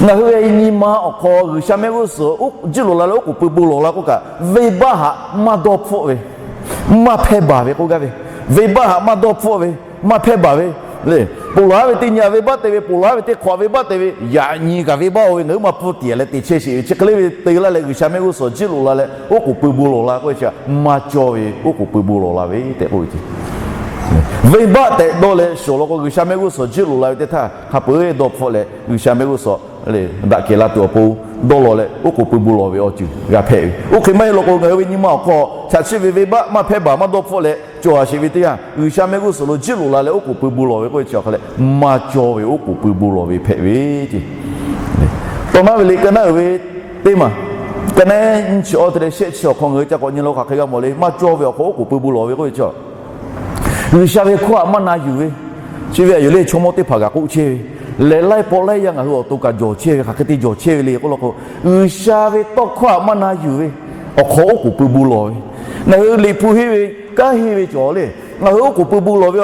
Ngaˬ hui ve nyi ma awˬ hk'aw G'uiˬsha mehˆ g'uˇ suhˍ jiˇ loꞈ la leh oˉ k'oˍ pui bon lawˬ la k'oˆ kaꞈ, venˇbaˆ htaꞈ maˇ dawˇ hpfuhˆ ve, maˇ hpehˇ baˬ ve k'oˆ gaˇ ve, venˇbaˆ htaꞈ maˇ dawˇ hpfuhˆ ve, maˇ hpehˇ baˬ ve le. Ponˬ laˬ ve teˇ nyi venˇbaˆ te ve, ponˬ laˬ ve teˇ hk'awꞈ venˇbaˆ te ve, yaꞈ nyi kaꞈ venˇbaˆ-oˬ ve ngaˬ hui maˇ pfuhˇ tiˍ leh te chehˇ sheˍ ve chi hk'e le ve te laˇ leh G'uiˬsha mehˆ g'uˇ suhˍ jiˇ loꞈ la leh oˉ k'oˍ pui bon lawˬ la k'oˆ ve chi maˇ cawˇ ve oˉ k'oˍ pui bon lawˬ la ve tehꞈ k'oˆ ve ceh. Venˇbaˆ tehꞈ dawˇ leh shawˍ law k'o G'uiˬsha mehˆ g'uˇ suhˍ jiˇ loꞈ la ve teˇ htaˇ hk'a peu-eˬ dawˇ hpfuhˆ leh G'uiˬsha mehˆ g'uˇ suhˍ daꞈ kehˬ la tuˬ awˬ pon dawˇ law leh oˉ k'oˍ pui bon lawˬ ve awˬ ceuˬ g'a hpehꞈ ve. Oˇ hk'e maˇ heˆ law k'o ngaˬ hui ve nyi ma awˬ hk'aw chaꞈ chiˆ ve venˇbaˆ maˇ hpehˇ baˬ maˇ dawˇ hpfuhˆ leh cawˬ a sheˍ ve teˇ yanˇ G'uiˬsha mehˆ g'uˇ suhˍ lo jiˇ loꞈ la leh oˉ k'oˍ pui bon lawˬ ve k'oˆ ve chi awˬ hk'aw leh maˇ cawˇ ve oˉ k'oˍ pui bon lawˬ ve hpehꞈ ve ceh. Tawˇ naˉ ve liꞈ ka naˉ uiˍ ve teˇ maˬ, ka naˉ nyiˇ chi awˇ te leh shehˆ chi awˬ hk'aw ngaˬ hui ca k'awꞈ nyi law k'o hk'aˬ hk'e g'a mawˬ le. Maˇ cawˇ ve awˬ hk'aw oˉ k'oˍ pui bon lawˬ ve k'oˆ ve chi G'uiˬsha ve hkawˇ htaꞈ maˇ na yuˬ ve, chi ve a yoˬ le chaw mawˇ teˇ hpaˍ kaꞈ k'oˆ chehˇ ve, lehˬ laiˉ pawˆ laiˉ yaˇ ngaˬ hui awˬ to kaꞈ jawˬ chehˇ ve hk'aˬ hk'e te jawˬ chehˇ ve le k'oˆ law k'o, G'uiˬsha ve tawˇ hkawˇ htaꞈ maˇ na yuˬ ve awˬ hk'aw oˉ k'oˍ pui bon lawˬ ve. Ngaˬ hui liꞈ hpu henˇ ve, kanˉ henˇ ve cawˬ le. Ngaˬ hui oˉ k'oˍ pui bon lawˬ ve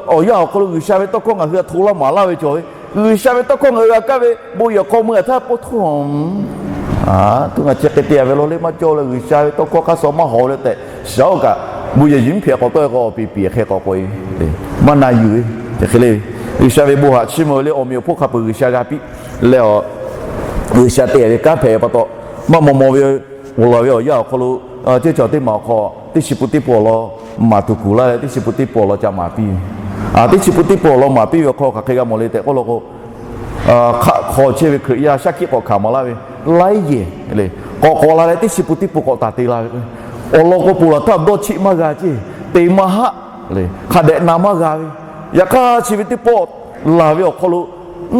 awˬ yanˇ awˬ hk'aw lo G'uiˬsha ve tawˇ hkawˇ ngaˬ hui htaꞈ hto laˇ maˍ laˇ ve cawˬ ve. G'uiˬsha ve tawˇ hkawˇ ngaˬ hui g'a kaˇ ve bon yehˬ hk'aw mui a htaˇ pawˇ htawˇ, a, tuˬ ngaˬ chi hk'e te a ve law le maˇ cawˇ leh G'uiˬsha ve tawˇ hkawˇ hk'aˇ suh maˇ hawˍ leh tehꞈ shaˉ oˇ kaꞈ bon yehˬ yuˬ mvuhˇ hpehꞈ k'awꞈ tawˆ e k'o awˬ piˍ piˍ hk'e k'awꞈ k'oꞈ e, maˇ na yuˬ ve. Chi hk'e le ve G'uiˬsha ve bon htaꞈ chiˇ mvuh ve le awˬ meꞈ awˬ hponˇ hk'a peuˬ G'uiˬsha g'a piˇ leh, G'uiˬsha te ve kanˉ hpehꞈ ve pa taw, maˇ maw maw ve, oˬ lawˬ ve awˬ yanˇ awˬ hk'aw lo, ceˇ cawˬ teˇ maˬ awˬ hk'aw teˇ chi pu teˇ pawˆ lawˬ maˍ tuˬ kuˬ laˇ leh teˇ chi pu teˇ pawˆ lawˬ ca maˍ piˇ ve. Teˇ chi pu teˇ pawˆ lawˬ maˍ piˇ ve awˬ hk'aw hk'aˬ hk'e g'a mawˬ le tehꞈ k'oˆ law k'o, hk'aˆ hk'aw chehˇ ve Hkriꞈ yaˇ shaˉ hkiˆ k'awꞈ hkanˍ maˍ laˇ ve, laiˉ yehˬ le, k'awꞈ k'awꞈ la leh teˇ chi pu teˇ pawˆ k'awꞈ taˍ te la ve. Awˬ lawn k'o ponˬ laˬ htaˇ dawˇ cheˆ maˇ g'a ceˇ, te maˇ haˆ le, hk'a dehꞈ na maˇ g'a ve. Yaꞈ hk'aˇ chi ve teˇ pawˆ laˬ ve awˬ hk'aw lo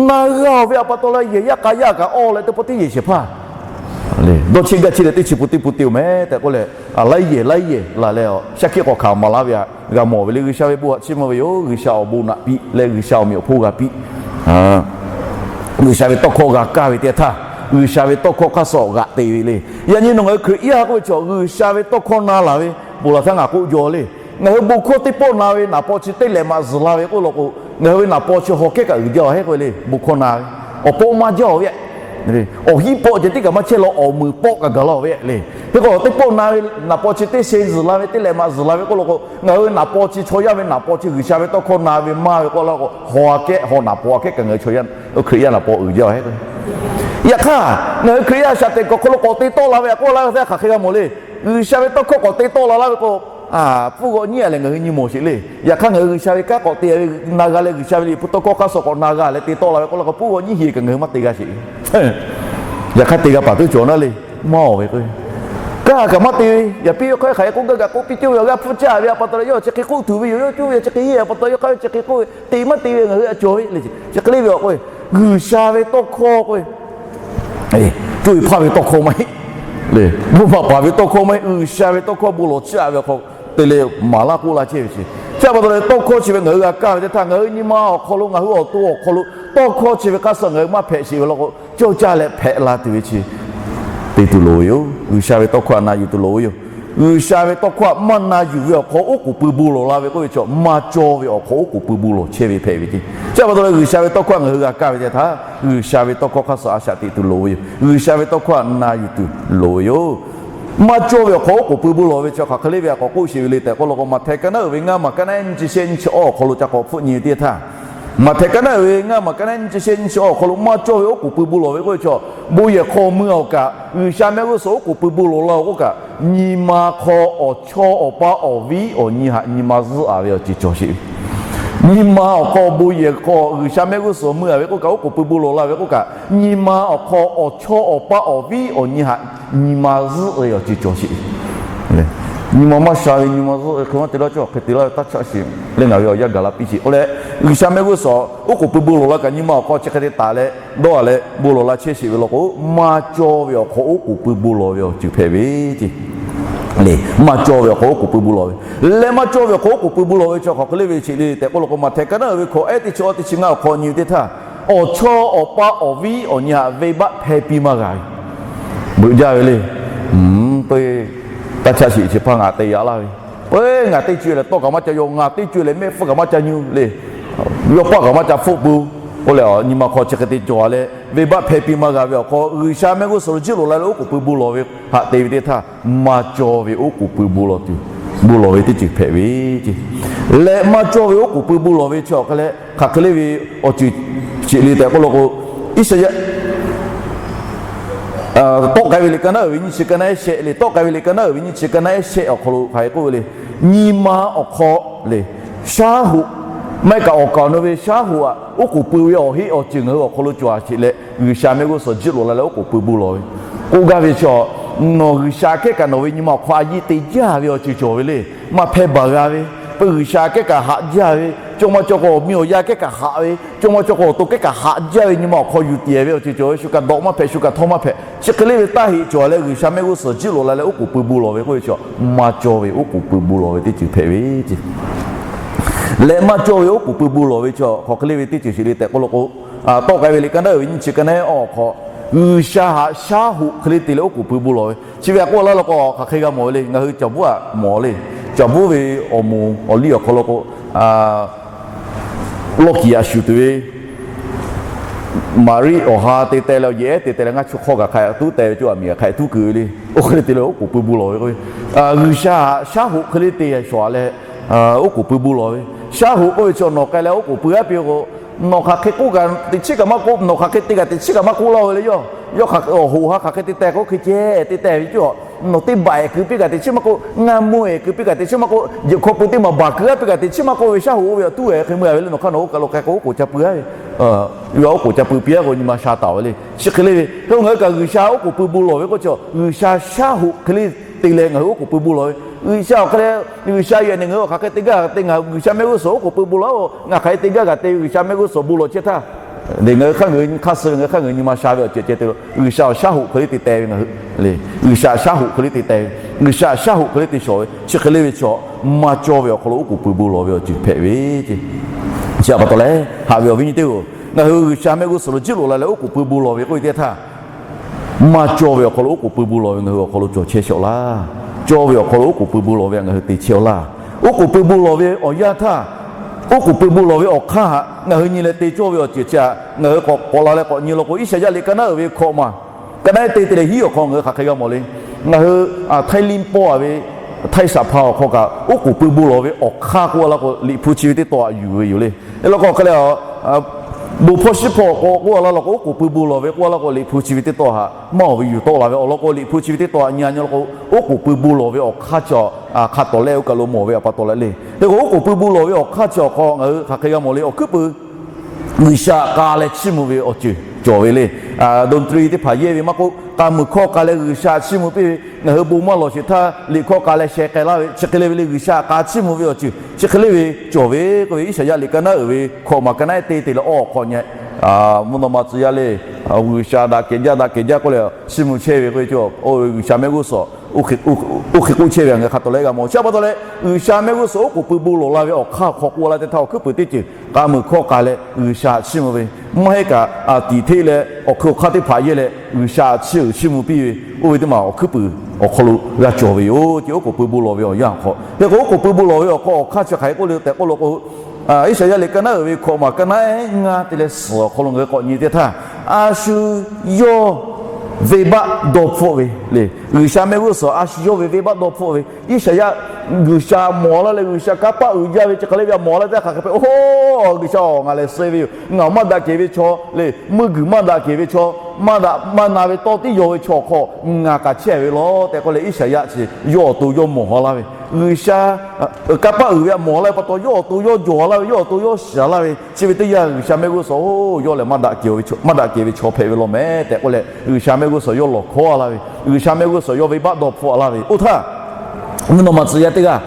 na g'a-oˬ ve a pa taw leh yehˬ yaˇ k'a yaˇ kaꞈ awˇ leh teˇ pawˆ teˇ yehˬ shehˍ hpaˇ dawˇ cheˆ gaˇ cheˆ leh teˇ chi pu teˇ pu te-oˬ meh tehꞈ k'oˆ leh, laiˉ yehˬ laiˉ yehˬ laˬ leh shaˉ hkiˆ k'awꞈ hkanˍ maˍ laˇ ve htaꞈ g'a mawˬ ve le. G'uiˬsha ve bon htaꞈ chiˇ mvuh ve yoˬ. G'uiˬsha awˬ bon naꞈ piˇ leh G'uiˬsha awˬ meꞈ awˬ hponˇ g'a piˇ G'uiˬsha ve tawˇ hkawˇ g'a kaˇ ve teˇ htaˇ, G'uiˬsha ve tawˇ hkawˇ hk'aˇ suh g'aꞈ te ve le. Yaꞈ nyi nawˬ ngaˬ hui Hkriꞈ yaˇ k'oˆ ve chaw G'uiˬsha ve tawˇ hkawˇ na laˬ ve, ponˬ laˬ htaˇ ngaˬ k'oˆ jaw le. Ngaˬ hui bon hkawˇ teˇ pawˆ na ve naꞈ paw chi teˇ lehˬ maꞈ zuhˬ la ve k'oˆ law k'o, ngaˬ hui ve naꞈ paw chi hawˬ kehˉ kaꞈ uiˍ jaˇ-oˬ hehˉ k'oˆ ve le. Bon hkawˇ na ve awˬ pawˆ maˇ jaˇ-oˬ ve, awˬ hinˉ pawˆ ceh tiˉ kaꞈ maˇ chehˇ law awˬ meuˍ pawˆ kaꞈ gaˬ la-oˬ ve le. Hk'e k'o teˇ pawˆ na ve naꞈ paw chi teˇ shehˍ zuhˬ la ve teˇ lehˬ maꞈ zuhˬ la ve k'oˆ law k'o, ngaˬ hui ve naꞈ paw chi chaw yaˇ ve naꞈ paw chi G'uiˬsha ve tawˇ hkawˇ na ve maˇ ve k'oˆ law k'o, hawˬ a kehˉ hawˬ naꞈ paw a kehˉ kaꞈ ngaˬ hui chaw yaˇ Hkriꞈ yaˇ naꞈ paw uiˍ jaˇ-oˬ hehˉ k'o. Yaꞈ hk'aˇ ngaˬ hui Hkriꞈ yaˇ shaꞈ teꞈ kuiˬ awˬ hk'aw lo k'awꞈ te tawˆ la ve a k'oˆ laˇ ve htaˇ hk'aˬ hk'e g'a mawˬ le. G'uiˬsha ve tawˇ hkawˇ k'awꞈ te tawˆ la laˇ ve k'o, pfuhˇ g'awꞈ nyiˉ a lehˬ ngaˬ hui nyi mawˬ sheˍ le. Yaꞈ hk'aˇ ngaˬ hui G'uiˬsha ve kanˉ k'awꞈ te ve na g'a leh G'uiˬsha ve liꞈ hpu tawˇ hkawˇ hk'aˇ suh k'awꞈ na g'a leh te tawˆ la ve k'oˆ law k'o pfuhˇ g'awꞈ nyiˉ heˍ kaꞈ ngaˬ hui maˇ te g'a sheˍ. Yaꞈ hk'aˇ te g'a paˍ tuˉ cawˬ naˉ le, maˇ-oˬ ve k'o, Kaˇ kaꞈ maˇ te ve, yaꞈ piˇ ve hk'aw hk'aˬ hk'e k'oˆ gaˇ kaꞈ k'oˆ piˇ cawˇ ve awˬ g'aˇ hpfuhˇ caˇ ve a pa taw leh yawˇ chi hk'e k'oˆ tuˬ ve yoˬ. Yawˇ cuˇ ve chi hk'e yeˇ a pa taw yawˇ hk'aˇ ve chi hk'e k'oˆ ve te maˇ te ve ngaˬ hui a cawˬ ve le. Chi hk'e le ve awˬ k'o, G'uiˬsha ve tawˇ hkawˇ k'oˆ ve, cuˇ ve hpaˇ ve tawˇ hkawˇ maˇ heˆ le. Bon maˍ paˍ ve tawˇ hkawˇ maˇ heˆ. G'uiˬsha ve tawˇ hkawˇ bon lawˬ chiˇ aꞈ ve awˬ hk'aw te leh maˍ laˇ k'oˆ laˇ chehˇ ve chi. Chi a pa taw leh tawˇ hkawˇ chi ve ngaˬ hui g'a kaˇ ve teˇ htaˇ, ngaˬ hui nyi ma awˬ hk'aw lo, ngaˬ hui awˬ to awˬ hk'aw lo tawˇ hkawˇ chi ve hk'aˇ suh ngaˬ hui maˇ hpehꞈ sheˍ ve law k'o, cawˇ caˇ leh hpehꞈ la tuˬ ve chi te tuˬ loˍ ve yoˬ. G'uiˬsha ve tawˇ hkawˇ htaꞈ na yuˬ tuˬ loˍ ve yoˬ. G'uiˬsha ve tawˇ hkawˇ htaꞈ maˇ na yuˬ ve awˬ hk'aw oˉ k'oˍ pui bon lawˬ la ve k'oˆ ve chaw, maˇ cawˇ ve awˬ hk'aw oˉ k'oˍ pui bon lawˬ chehˇ ve hpehꞈ ve ce. Chi a pa taw leh G'uiˬsha ve tawˇ hkawˇ htaꞈ ngaˬ hui g'a kaˇ ve teˇ htaˇ, G'uiˬsha ve tawˇ hkawˇ hk'aˇ suh a shaꞈ teꞈ tuˬ loˍ ve yoˬ. G'uiˬsha ve tawˇ hkawˇ htaꞈ na yuˬ tuˬ loˍ ve yoˬ. Maˇ cawˇ ve awˬ hk'aw oˉ k'oˍ pui bon lawˬ ve chi hk'aˬ hk'e le ve a k'awꞈ k'oˆ sheˍ ve le tehꞈ k'oˆ law k'o, Maꞈhtehˍ ka naˉ uiˍ ve ngaˇ maˬ ka naˉ nyiˇ chi shehˆ nyiˇ chi awˇ awˬ hk'aw lo ca k'awꞈ hpfuhˆ nyi ve teˇ htaˇ, Maꞈhtehˍ ka naˉ uiˍ ve ngaˇ maˬ ka naˉ nyiˇ chi shehˆ nyiˇ chi awˇ awˬ hk'aw lo maˇ cawˇ ve oˉ k'oˍ pui bon lawˬ ve k'oˆ ve chaw, bon yehˬ hk'aw mui a oˬ kaꞈ G'uiˬsha mehˆ g'uˇ suhˍ oˉ k'oˍ pui bon lawˬ la ve k'oˆ kaꞈ, nyi ma hk'aw awˬ chawˇ awˬ paˇ awˬ viˉ awˬ nyi htaꞈ nyi ma zuhˆ a ve awˬ ceuˬ cawˬ sheˍ ve. Nyi ma awˬ hk'aw bon yehˬ hk'aw G'uiˬsha mehˆ g'uˇ suhˍ mui a ve k'oˆ kaꞈ, oˉ k'oˍ pui bon lawˬ la ve k'oˆ kaꞈ, nyi ma awˬ hk'aw awˬ chawˇ awˬ paˇ awˬ viˉ awˬ nyi htaꞈ nyi ma zuhˆ ve awˬ ceuˬ cawˬ sheˍ. Nyi ma maˇ sha ve nyi ma zuhˆ ve hk'e maˇ te laˇ cawˇ, hk'e te laˇ ve taˇ chaˇ sheˍ le. Ngaˬ ve awˬ yanˇ gaˬ la piˇ sheˍ k'oˆ leh, G'uiˬsha mehˆ g'uˇ suhˍ oˉ k'oˍ pui bon lawˬ la kaꞈ nyi ma awˬ hk'aw chi hk'e te taˍ leh dawˇ a leh bon lawˬ la chehˇ sheˍ ve law k'o, maˇ cawˇ ve awˬ hk'aw oˉ k'oˍ pui bon lawˬ ve awˬ ceuˬ hpehꞈ ve ce. Le, maˇ cawˇ ve awˬ hk'aw oˉ k'oˍ pui bon lawˬ ve, leh maˇ cawˇ ve awˬ hk'aw oˉ k'oˍ pui bon lawˬ ve chi hk'aˬ hk'e le ve chi le tehꞈ k'oˆ law k'o, Maꞈhtehˍ ka naˉ uiˍ ve hkawꞈ ehˉ teˇ chi awˇ teˇ chi ngaˇ awˬ hk'aw nyi ve teˇ htaˇ, awˬ chawˇ awˬ paˇ awˬ viˉ awˬ nyi htaꞈ venˇbaˆ hpehˇ piˇ maˇ g'a ve beuꞈ jaˇ ve le. Peuˬ, taˇ chaˇ sheˍ chi hpaˇ ngaˬ te yaꞈ laˇ ve, peuˬ, ngaˬ teˇ co e leh tawˇ kaꞈ maˇ ca yaw, ngaˬ teˇ co e leh mehˆ hpfuhˇ kaꞈ maˇ ca nyi le, yawˇ paˆ kaꞈ maˇ ca hpfuhˆ peuˬ k'oˆ leh, nyi ma hk'aw chi hk'e te cawˬ a leh venˇbaˆ hpehˇ piˇ maˇ g'a ve awˬ hk'aw, G'uiˬsha mehˆ g'uˇ suhˍ lo jiˇ loꞈ la leh oˉ k'oˍ pui bon lawˬ ve htaꞈ te ve teˇ htaˇ, maˇ cawˇ ve oˉ k'oˍ pui bon lawˬ tuˬ, bon lawˬ ve teˇ ceuˬ hpehꞈ ve ce. Leh maˇ cawˇ ve oˉ k'oˍ pui bon lawˬ ve chi hk'aˬ hk'e le ve awˬ ceuˬ sheˍ le tehꞈ k'oˆ law k'o, Iˉsaˍyaˆ tawˆ k'ai ve liꞈ ka naˉ uiˍ ve nyiˇ chi ka naˉ ehˉ shehˆ le, tawˆ k'ai ve liꞈ ka naˉ uiˍ ve nyiˇ chi ka naˉ ehˉ shehˆ awˬ hk'aw lo hk'aˬ hk'e k'oˆ ve le, nyi ma awˬ hk'aw le, shaˉ hoꞈ, maˇ heˆ kaꞈ awˬ kaˍ awˬ nu ve shaˉ hoꞈ aꞈ oˉ k'oˍ pui ve awˬ heˆ awˬ ceuˬ ngaˬ hui awˬ hk'aw lo cawˬ a sheˍ leh, G'uiˬsha mehˆ g'uˇ suhˍ jiˇ loꞈ la leh oˉ k'oˍ pui bon lawˬ ve k'oˆ gaˇ ve chi, nawˬ G'uiˬsha kehˉ kaꞈ nawˬ ve nyi ma awˬ hk'aw a yiˇ te jaˇ ve awˬ ceuˬ cawˬ ve le. Maˇ hpehˇ baˬ g'a ve, peuˬ G'uiˬsha kehˉ kaꞈ haꞈ jaˇ ve, chaw maˇ chaw k'o awˬ miˇ awˬ yaˇ kehˉ kaꞈ haꞈ ve, chaw maˇ chaw k'o awˬ to kehˉ kaꞈ haꞈ jaˇ ve nyi ma awˬ hk'aw yuˬ tiˍ ve awˬ ceuˬ cawˬ ve, shu kaꞈ dawꞈ maˇ hpehꞈ, shu kaꞈ htawˇ maˇ hpehꞈ, chi hk'e le ve taˇ heꞈ cawˬ leh G'uiˬsha mehˆ g'uˇ suhˍ jiˇ loꞈ la leh oˉ k'oˍ pui bon lawˬ ve k'oˆ ve chi, maˇ cawˇ ve oˉ k'oˍ pui bon lawˬ ve teˇ ceuˬ hpehꞈ ve ce. Leh maˇ cawˇ ve oˉ k'oˍ pui bon lawˬ ve chi hk'aˬ hk'e le ve teˇ ceuˬ sheˍ le tehꞈ k'oˆ law k'o, tawˆ k'ai ve liꞈ ka naˉ uiˍ ve nyiˇ chi ka naˉ ehˉ awˬ hk'aw, G'uiˬsha haꞈ shaˉ hoꞈ hk'e le te leh oˉ k'oˍ pui bon lawˬ ve chi ve a k'oˆ laˇ law k'o, hk'aˬ hk'e g'a mawˬ ve le. Ngaˬ hui caˬ buˉ aꞈ mawˬ le. Caˬ buˉ ve awˬ moˍ awˬ liˇ awˬ hk'aw law k'o, lawˇ kiˍ aꞈ shuˍ tuˬ ve Maˍriˆ awˬ ha te teh leh awˬ yehˬ ehˉ te teh leh ngaˇ chu hk'aw kaꞈ hk'a tuˉ teh ve cawˇ aꞈ miˬ kaꞈ hk'a tuˉ keu ve le. Oˇ hk'e le te leh oˉ k'oˍ pui bon lawˬ ve k'o, G'uiˬsha haꞈ shaˉ hoꞈ hk'e le te shawˍ a leh, oˉ k'oˍ pui bon lawˬ ve. Shaˉ hoꞈ k'oˆ ve chi nawˬ k'ai leh oˉ k'oˍ pui aˉ piˇ k'o, nawˬ hk'aˬ hk'e k'oˆ kaꞈ teꞈ chiˉ kaꞈ maˇ k'oˆ, nawˬ hk'aˬ hk'e te kaꞈ teꞈ chiˉ kaꞈ maˇ k'oˆ laˇ ve le. Yawˇ, yawˇ hk'aˬ hk'e awˬ hoꞈ ha hk'aˬ hk'e te teh k'o hk'e ceh te teh ve cawˇ. Nawˬ teˇ baˬ ehˍ keu piˇ kaꞈ teꞈ chiˉ maˇ k'oˆ, ngaˇ mvuhˇ ehˍ keu piˇ kaꞈ teꞈ chiˉ maˇ k'oˆ, yehˬ hk'aw pui teˇ maˬ baˬ keu aˉ piˇ kaꞈ teꞈ chiˉ maˇ k'oˆ ve shaˉ hoꞈ oˇ ve awˬ tuˉ ehˍ hk'e mui a ve le. Nawˬ hk'aˇ nawˬ oˇ kaˬ lo k'ai k'o oˉ k'oˍ ca pui aˉ ve, oˇ ve oˉ k'oˍ ca pui piˇ aˉ k'o nyi ma sha taˍ ve le. Chi hk'e le ve hk'e ngaˬ hui kaꞈ G'uiˬsha oˉ k'oˍ pui bon lawˬ ve k'oˆ chi, G'uiˬsha shaˉ hoꞈ hk'e le te leh ngaˬ hui oˉ k'oˍ pui bon lawˬ ve. G'uiˬsha awˬ hk'e le, G'uiˬsha yehˬ nehˬ ngaˬ hui awˬ hk'aˬ hk'e te gaˇ te ngaˬ hui G'uiˬsha mehˆ g'uˇ suhˍ oˉ k'oˍ pui bon lawˬ-oˬ. Ngaˬ hk'aˬ hk'e te gaˇ kaꞈ te G'uiˬsha mehˆ g'uˇ suhˍ bon lawˬ chehˇ htaˇ, ngaˬ hui hk'aˇ ngaˬ hui nyi hk'aˇ suh ve ngaˬ hui hk'aˇ ngaˬ hui nyi ma sha ve awˬ ceuˬ ceh te lo G'uiˬsha shaˉ hoꞈ hk'e le te teh ve ngaˬ hui le. G'uiˬsha shaˉ hoꞈ hk'e le te teh ve, G'uiˬsha shaˉ hoꞈ hk'e le te shawˍ ve chi hk'e le ve chi, maˇ cawˇ ve awˬ hk'aw lo oˉ k'oˍ pui bon lawˬ ve awˬ ceuˬ hpehꞈ ve ce. Chi a pa taw leh haꞈ ve awˬ viˉ nyi teˇ-oˬ, ngaˬ hui G'uiˬsha mehˆ g'uˇ suhˍ lo jiˇ loꞈ la leh oˉ k'oˍ pui bon lawˬ ve k'oˆ ve teˇ htaˇ, maˇ cawˇ ve awˬ hk'aw lo oˉ k'oˍ pui bon lawˬ ve ngaˬ hui awˬ hk'aw lo cawˬ chehˇ shawˍ laˇ. Cawˇ ve awˬ hk'aw lo oˉ k'oˍ pui bon lawˬ ve ngaˬ hui te chehˇ-aw laˇ. Oˉ k'oˍ pui bon lawˬ ve awˬ yanˇ htaˇ, oˉ k'oˍ pui bon lawˬ ve awˬ hk'aˇ htaꞈ ngaˬ hui nyi leh te cawˇ ve awˬ ceuˬ chi htaꞈ ngaˬ hui k'awꞈ k'awꞈ la leh k'awꞈ nyi law k'o, Iˉsaˍyaˆ liꞈ ka naˉ uiˍ ve hkawꞈ maˬ ka naˉ te te leh hiˉ awˬ hk'aw ngaˬ hui hk'aˬ hk'e g'a mawˬ le. Ngaˬ hui htaiˇ liˇ pawˇ a ve htaiˇ shaˍ hpa awˬ hk'aw kaꞈ oˉ k'oˍ pui bon lawˬ ve awˬ hk'aˇ k'oˆ a laˇ k'o, Liꞈ hpu chi ve teˇ taw htaꞈ yuˬ ve yoˬ le. Hk'e law k'o hk'e leh, bon hpawˇ shiˉ hpawˇ k'o k'oˆ a laˇ law k'o, oˉ k'oˍ pui bon lawˬ ve k'oˆ a laˇ k'o, Liꞈ hpu chi ve teˇ taw htaꞈ maˇ awˬ ve yuˬ tawˆ la ve awˬ lawn k'o, Liꞈ hpu chi ve teˇ taw htaꞈ nyi a nyi law k'o, oˉ k'oˍ pui bon lawˬ ve awˬ hk'aˇ chi hk'a tawˍ leh oˇ kaˬ lo mawˬ ve a pa taw leh le. Hk'e k'o, oˉ k'oˍ pui bon lawˬ ve awˬ hk'aˇ chi awˬ hk'aw ngaˬ hui hk'aˬ hk'e g'a mawˬ le. Awˬ hkuiˉ puiˍ G'uiˬsha k'a leh chiˇ mvuh ve awˬ ceuˬ cawˬ ve le. Dawˇ ntu teˇ hpaˍ yehˇ ve maˇ k'oˆ, k'a muiˬ hkawˇ k'a leh G'uiˬsha chiˇ mvuh piˇ ve, ngaˬ hui bon maˇ lawˬ sheˍ htaˇ liꞈ hkawˇ k'a leh sheh k'ai laˇ ve chi hk'e le ve le, G'uiˬsha k'a chiˇ mvuh ve awˬ ceuˬ chi hk'e le ve cawˬ ve k'oˆ ve, Iˉsaˍyaˆ liꞈ ka naˉ uiˍ ve hkawꞈ maˬ ka naˉ ehˉ te te leh awˬ hk'awꞈ nyi, mvuhˇ naw ma tcuh yaˇ le, G'uiˬsha daꞈ kehˬ jaˇ daꞈ kehˬ jaˇ k'oˆ leh chiˇ mvuh chehˇ ve k'oˆ ve, G'uiˬsha mehˆ g'uˇ suhˍ oˇ hk'e k'oˆ chehˇ ve ngaˬ hk'a tawˍ leh g'a mawˬ. Chi pa taw leh G'uiˬsha mehˆ g'uˇ suhˍ oˉ k'oˍ pui bon lawˬ la ve awˬ hk'aˇ awˬ hk'aw k'oˆ laˇ teˇ htaˇ, awˬ hkuiˉ puiˍ teˇ ceuˬ k'a muiˬ hkawˇ k'a leh G'uiˬsha chiˇ mvuh ve, maˇ heˆ kaꞈ tiꞈ hteˆ leh awˬ hkui awˬ hk'aˇ teˇ hpaˍ yehˇ leh G'uiˬsha chiˇ uiˍ chiˇ mvuh piˇ ve, oˇ ve teˇ maˬ awˬ hkuiˉ puiˍ awˬ hk'aw lo g'a cawˬ ve yoˬ. Chi oˉ k'oˍ pui bon lawˬ ve awˬ yanˇ awˬ hk'aw, hk'e k'o oˉ k'oˍ pui bon lawˬ ve awˬ hk'aw awˬ hk'aˇ chi hk'aˬ hk'e k'oˆ le tehꞈ k'oˆ lo k'o, Iˉsaˍyaˆ liꞈ ka naˉ uiˍ ve hkawꞈ maˬ ka naˉ ehˉ ngaˇ te leh suhˍ awˬ hk'aw lo ngaˬ hui k'awꞈ nyi teˇ htaˇ, a shu yawˇ venˇbaˆ dawˇ hpfuhˆ ve le. G'uiˬsha mehˆ g'uˇ suhˍ a shu yawˇ ve venˇbaˆ dawˇ hpfuhˆ ve, Iˉsaˍyaˆ G'uiˬsha mawˬ laˇ leh G'uiˬsha kanˇ paˆ uiˍ jaˇ ve chi hk'e le ve a mawˬ laˇ teˇ hk'aˬ hk'e hpehꞈ, oˇ, G'uiˬsha-oˬ, ngaˬ lehˬ suh ve yoˬ. Ngaˬ maˇ daꞈ kehˬ ve chaw le, meuˇ guiˬ maˇ daꞈ kehˬ ve chaw, maˇ daꞈ maˇ na ve tawˇ tiˉ yaw ve chaw awˬ hk'aw ngaˬ k'aꞈ chehˇ ve law tehꞈ k'oˆ leh, Iˉsaˍyaˆ chi yawˇ awˬ to yawˇ mawˬ laˇ ve, G'uiˬsha kanˇ paˆ uiˍ ve a mawˬ laˇ ve pa taw, yawˇ awˬ to yawˇ jawˬ laˇ ve, yawˇ awˬ to yawˇ shiˍ laˇ ve, chi ve teˇ yanˇ G'uiˬsha mehˆ g'uˇ suhˍ-oˬ, yawˇ lehˬ maˇ daꞈ kehˬ ve, maˇ daꞈ kehˬ ve chaw hpehꞈ ve law mehˍ tehꞈ k'oˆ leh, G'uiˬsha mehˆ g'uˇ suhˍ yawˇ lawˬ hkawˇ laˇ ve, G'uiˬsha mehˆ g'uˇ suhˍ yawˇ venˇbaˆ dawˇ hpfuhˆ laˇ ve. Oˇ htaˇ, mvuhˇ naw ma tcuh yaˇ teˇ g'aˇ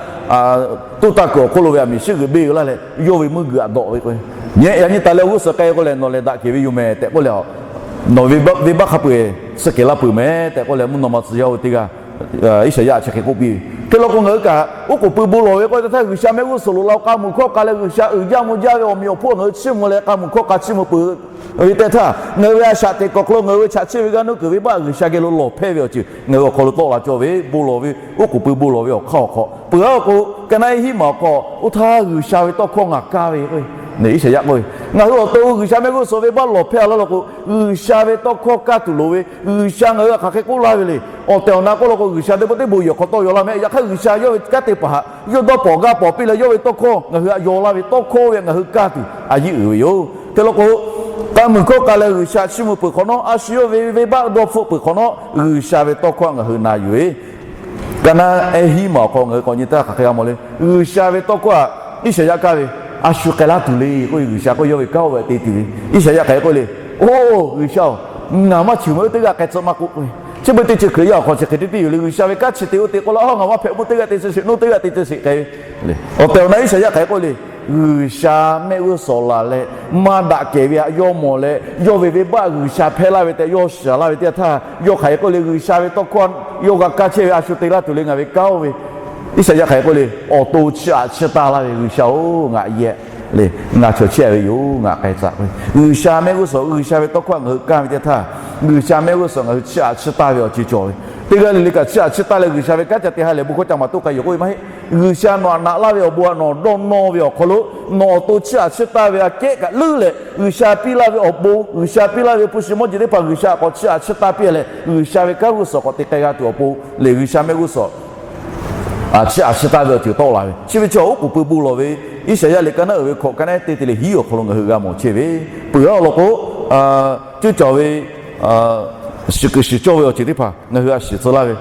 toˇ taˇ kuiˬ awˬ hk'oˆ lo ve aˬ miˍ shiˉ g'uiˬ beˇ ve laˇ leh, yawˇ ve meuˇ guiˬ aꞈ dawꞈ ve k'o, nyi yaꞈ nyi taˍ leh awˬ g'uˇ suhˍ k'ai k'o lehˬ, nawˬ lehˬ daꞈ kehˬ ve yoˬ mehˍ tehꞈ k'oˆ leh, nawˬ venˇbaˆ hk'a peu-eˬ suh kehˬ laˇ peuˬ mehˍ tehꞈ k'oˆ leh, mvuhˇ naw ma tcuh yaˇ-oˬ teˇ g'aˇ Iˉsaˍyaˆ chi hk'e k'oˆ piˇ ve. Hk'e law k'o, ngaˬ hui kaꞈ oˉ k'oˍ pui bon lawˬ ve k'oˆ ve teˇ htaˇ, G'uiˬsha mehˆ g'uˇ suhˍ loꞈ la k'a muiˬ hkawˇ k'a leh G'uiˬsha uiˍ jaˇ mvuh jaˇ ve awˬ meꞈ awˬ hponˇ ngaˬ hui chiˇ mvuh leh k'a muiˬ hkawˇ k'a chiˇ mvuh peuˬ ve teˇ htaˇ, ngaˬ hui ve a shaꞈ teꞈ kuiˬ awˬ hk'aw lo ngaˬ hui ve chaꞈ chiˇ ve g'aˇ nuˇ kuiˬ venˇbaˆ G'uiˬsha geh lo lawˬ hpehˇ ve awˬ ceuˬ ngaˬ hui awˬ hk'aw lo tawˆ la cawˇ ve, bon lawˬ ve, oˉ k'oˍ pui bon lawˬ ve awˬ hk'aˇ awˬ hk'aw peuˬ-a k'o, ka naˉ ehˉ hiˉ maˬ awˬ hk'aw oˇ htaˇ G'uiˬsha ve tawˇ hkawˇ ngaˬ kaˇ ve k'o, Iˉsaˍyaˆ k'oˆ ve, ngaˬ hui awˬ to G'uiˬsha mehˆ g'uˇ suhˍ venˇbaˆ lawˬ hpehˇ-a laˇ law k'o, G'uiˬsha ve tawˇ hkawˇ kaˇ tuˬ loˍ ve, G'uiˬsha ngaˬ hui htaꞈ hk'aˬ hk'e k'oˆ laˇ ve le. Awˬ tehˬ awˬ na k'oˆ law k'o, G'uiˬsha teˇ pawˆ teˇ bon yehˬ hk'aw tawˇ yaw laˇ mehˆ. Yaꞈ hk'aˇ G'uiˬsha yawˇ ve kanˉ te paˍ htaꞈ yawˇ dawˇ pawˍ gaˇ pawˍ piˇ leh yawˇ ve tawˇ hkawˇ ngaˬ hui htaꞈ yaw laˇ ve tawˇ hkawˇ ve ngaˬ hui kaˇ tuˬ a yiˇ uiˍ ve yoˬ. Hk'e law k'o, k'a muiˬ hkawˇ k'a leh G'uiˬsha chiˇ mvuh peuˬ hk'awꞈ nawˉ, a shu yawˇ ve venˇbaˆ dawˇ hpfuhˆ peuˬ hk'awꞈ nawˉ, G'uiˬsha ve tawˇ hkawˇ htaꞈ ngaˬ hui na yuˬ ve, ka naˉ ehˉ hiˉ maˬ awˬ hk'aw ngaˬ hui k'awꞈ nyi teˇ g'aˇ hk'aˬ hk'e g'a mawˬ le. G'uiˬsha ve tawˇ hkawˇ htaꞈ Iˉsaˍyaˆ kaˇ ve, a shu k'ai laˇ tuˬ le k'oˆ ve, G'uiˬsha k'oˆ yawˇ ve kanˉ oˇ ve te tuˬ ve, Iˉsaˍyaˆ hk'aˬ hk'e k'oˆ le. Oˇ G'uiˬsha-oˬ, ngaˬ maˇ cheuˬ meh oˇ teˇ g'aˇ k'ai tcuh maˇ k'oˆ k'oˆ ve, chi beuꞈ teˇ ceuˬ Hkriꞈ yaˇ awˬ hk'aw chi hk'e te tiˉ yoˬ le. G'uiˬsha ve kanˉ chi te oˇ te k'oˆ laˇ, ngaˬ maˇ hpehꞈ, oˇ teˇ g'aˇ te tcuh sheˍ, oˇ teˇ g'aˇ te tcuh sheˍ k'ai ve le. Awˬ tehˬ awˬ na Iˉsaˍyaˆ hk'aˬ hk'e k'oˆ le. G'uiˬsha mehˆ g'uˇ suhˍ laˬ leh maˇ daꞈ kehˬ ve htaꞈ yawˇ mawˬ leh, yawˇ ve venˇbaˆ G'uiˬsha hpehˇ laˇ ve tehꞈ yawˇ shiˍ laˇ ve teˇ htaˇ, yawˇ hk'aˬ hk'e k'oˆ le. G'uiˬsha ve tawˇ hkawˇ yawˇ g'a kaˇ chehˇ ve, a shu te laˇ tuˬ le ngaˬ ve kanˉ oˇ ve, Iˉsaˍyaˆ hk'aˬ hk'e k'oˆ le. Awˬ to chiˇ aꞈ chiˇ taˇ laˇ ve, G'uiˬsha-oˬ, ngaˬ yehˬ le, ngaˬ chaw chehˇ ve yoˬ, ngaˬ k'ai tcuh k'oˆ ve, G'uiˬsha mehˆ g'uˇ suhˍ G'uiˬsha ve tawˇ hkawˇ ngaˬ hui kaˇ ve teˇ htaˇ, G'uiˬsha mehˆ g'uˇ suhˍ ngaˬ hui chiˇ aꞈ chiˇ taˇ ve awˬ ceuˬ cawˬ ve. Teˇ g'aˇ le le kaꞈ chiˇ aꞈ chiˇ taˇ leh G'uiˬsha ve kanˉ ca te ha lehˬ bon hkawˇ ca maˍ toˆ k'ai yoˬ k'oˆ ve maˇ heˆ. G'uiˬsha nawˬ htaꞈ naꞈ laˇ ve awˬ bon htaꞈ nawˬ dawˇ nawˇ ve awˬ hk'aw lo, nawˬ awˬ to chiˇ aꞈ chiˇ taˇ ve aꞈ kehˉ kaꞈ leuˉ leh, G'uiˬsha piˇ laˇ ve awˬ bon, G'uiˬsha piˇ laˇ ve hpu shi mawˇ jeˬ teˇ hpaˍ G'uiˬsha k'awꞈ chiˇ aꞈ chiˇ taˇ piˇ leh, G'uiˬsha ve kanˉ g'uˇ suhˍ k'awꞈ te k'ai g'a tuˬ awˬ pon le, G'uiˬsha mehˆ g'uˇ suhˍ chiˇ aꞈ chiˇ taˇ ve awˬ ceuˬ tawˆ la ve. Chi ve chi awˬ oˉ k'oˍ pui bon lawˬ ve, Iˉsaˍyaˆ liꞈ ka naˉ uiˍ ve hkawꞈ ka naˉ ehˉ te te leh hiˉ awˬ hk'aw lo ngaˬ hui g'a mawˬ chehˇ ve, peuˬ-a awˬ lawn k'o, cuˇ caˬ ve shiˍ kuiˬ shiˍ cawˇ ve awˬ ceuˬ teˇ hpaˍ ngaˬ hui a shiˍ tcuh laˇ ve,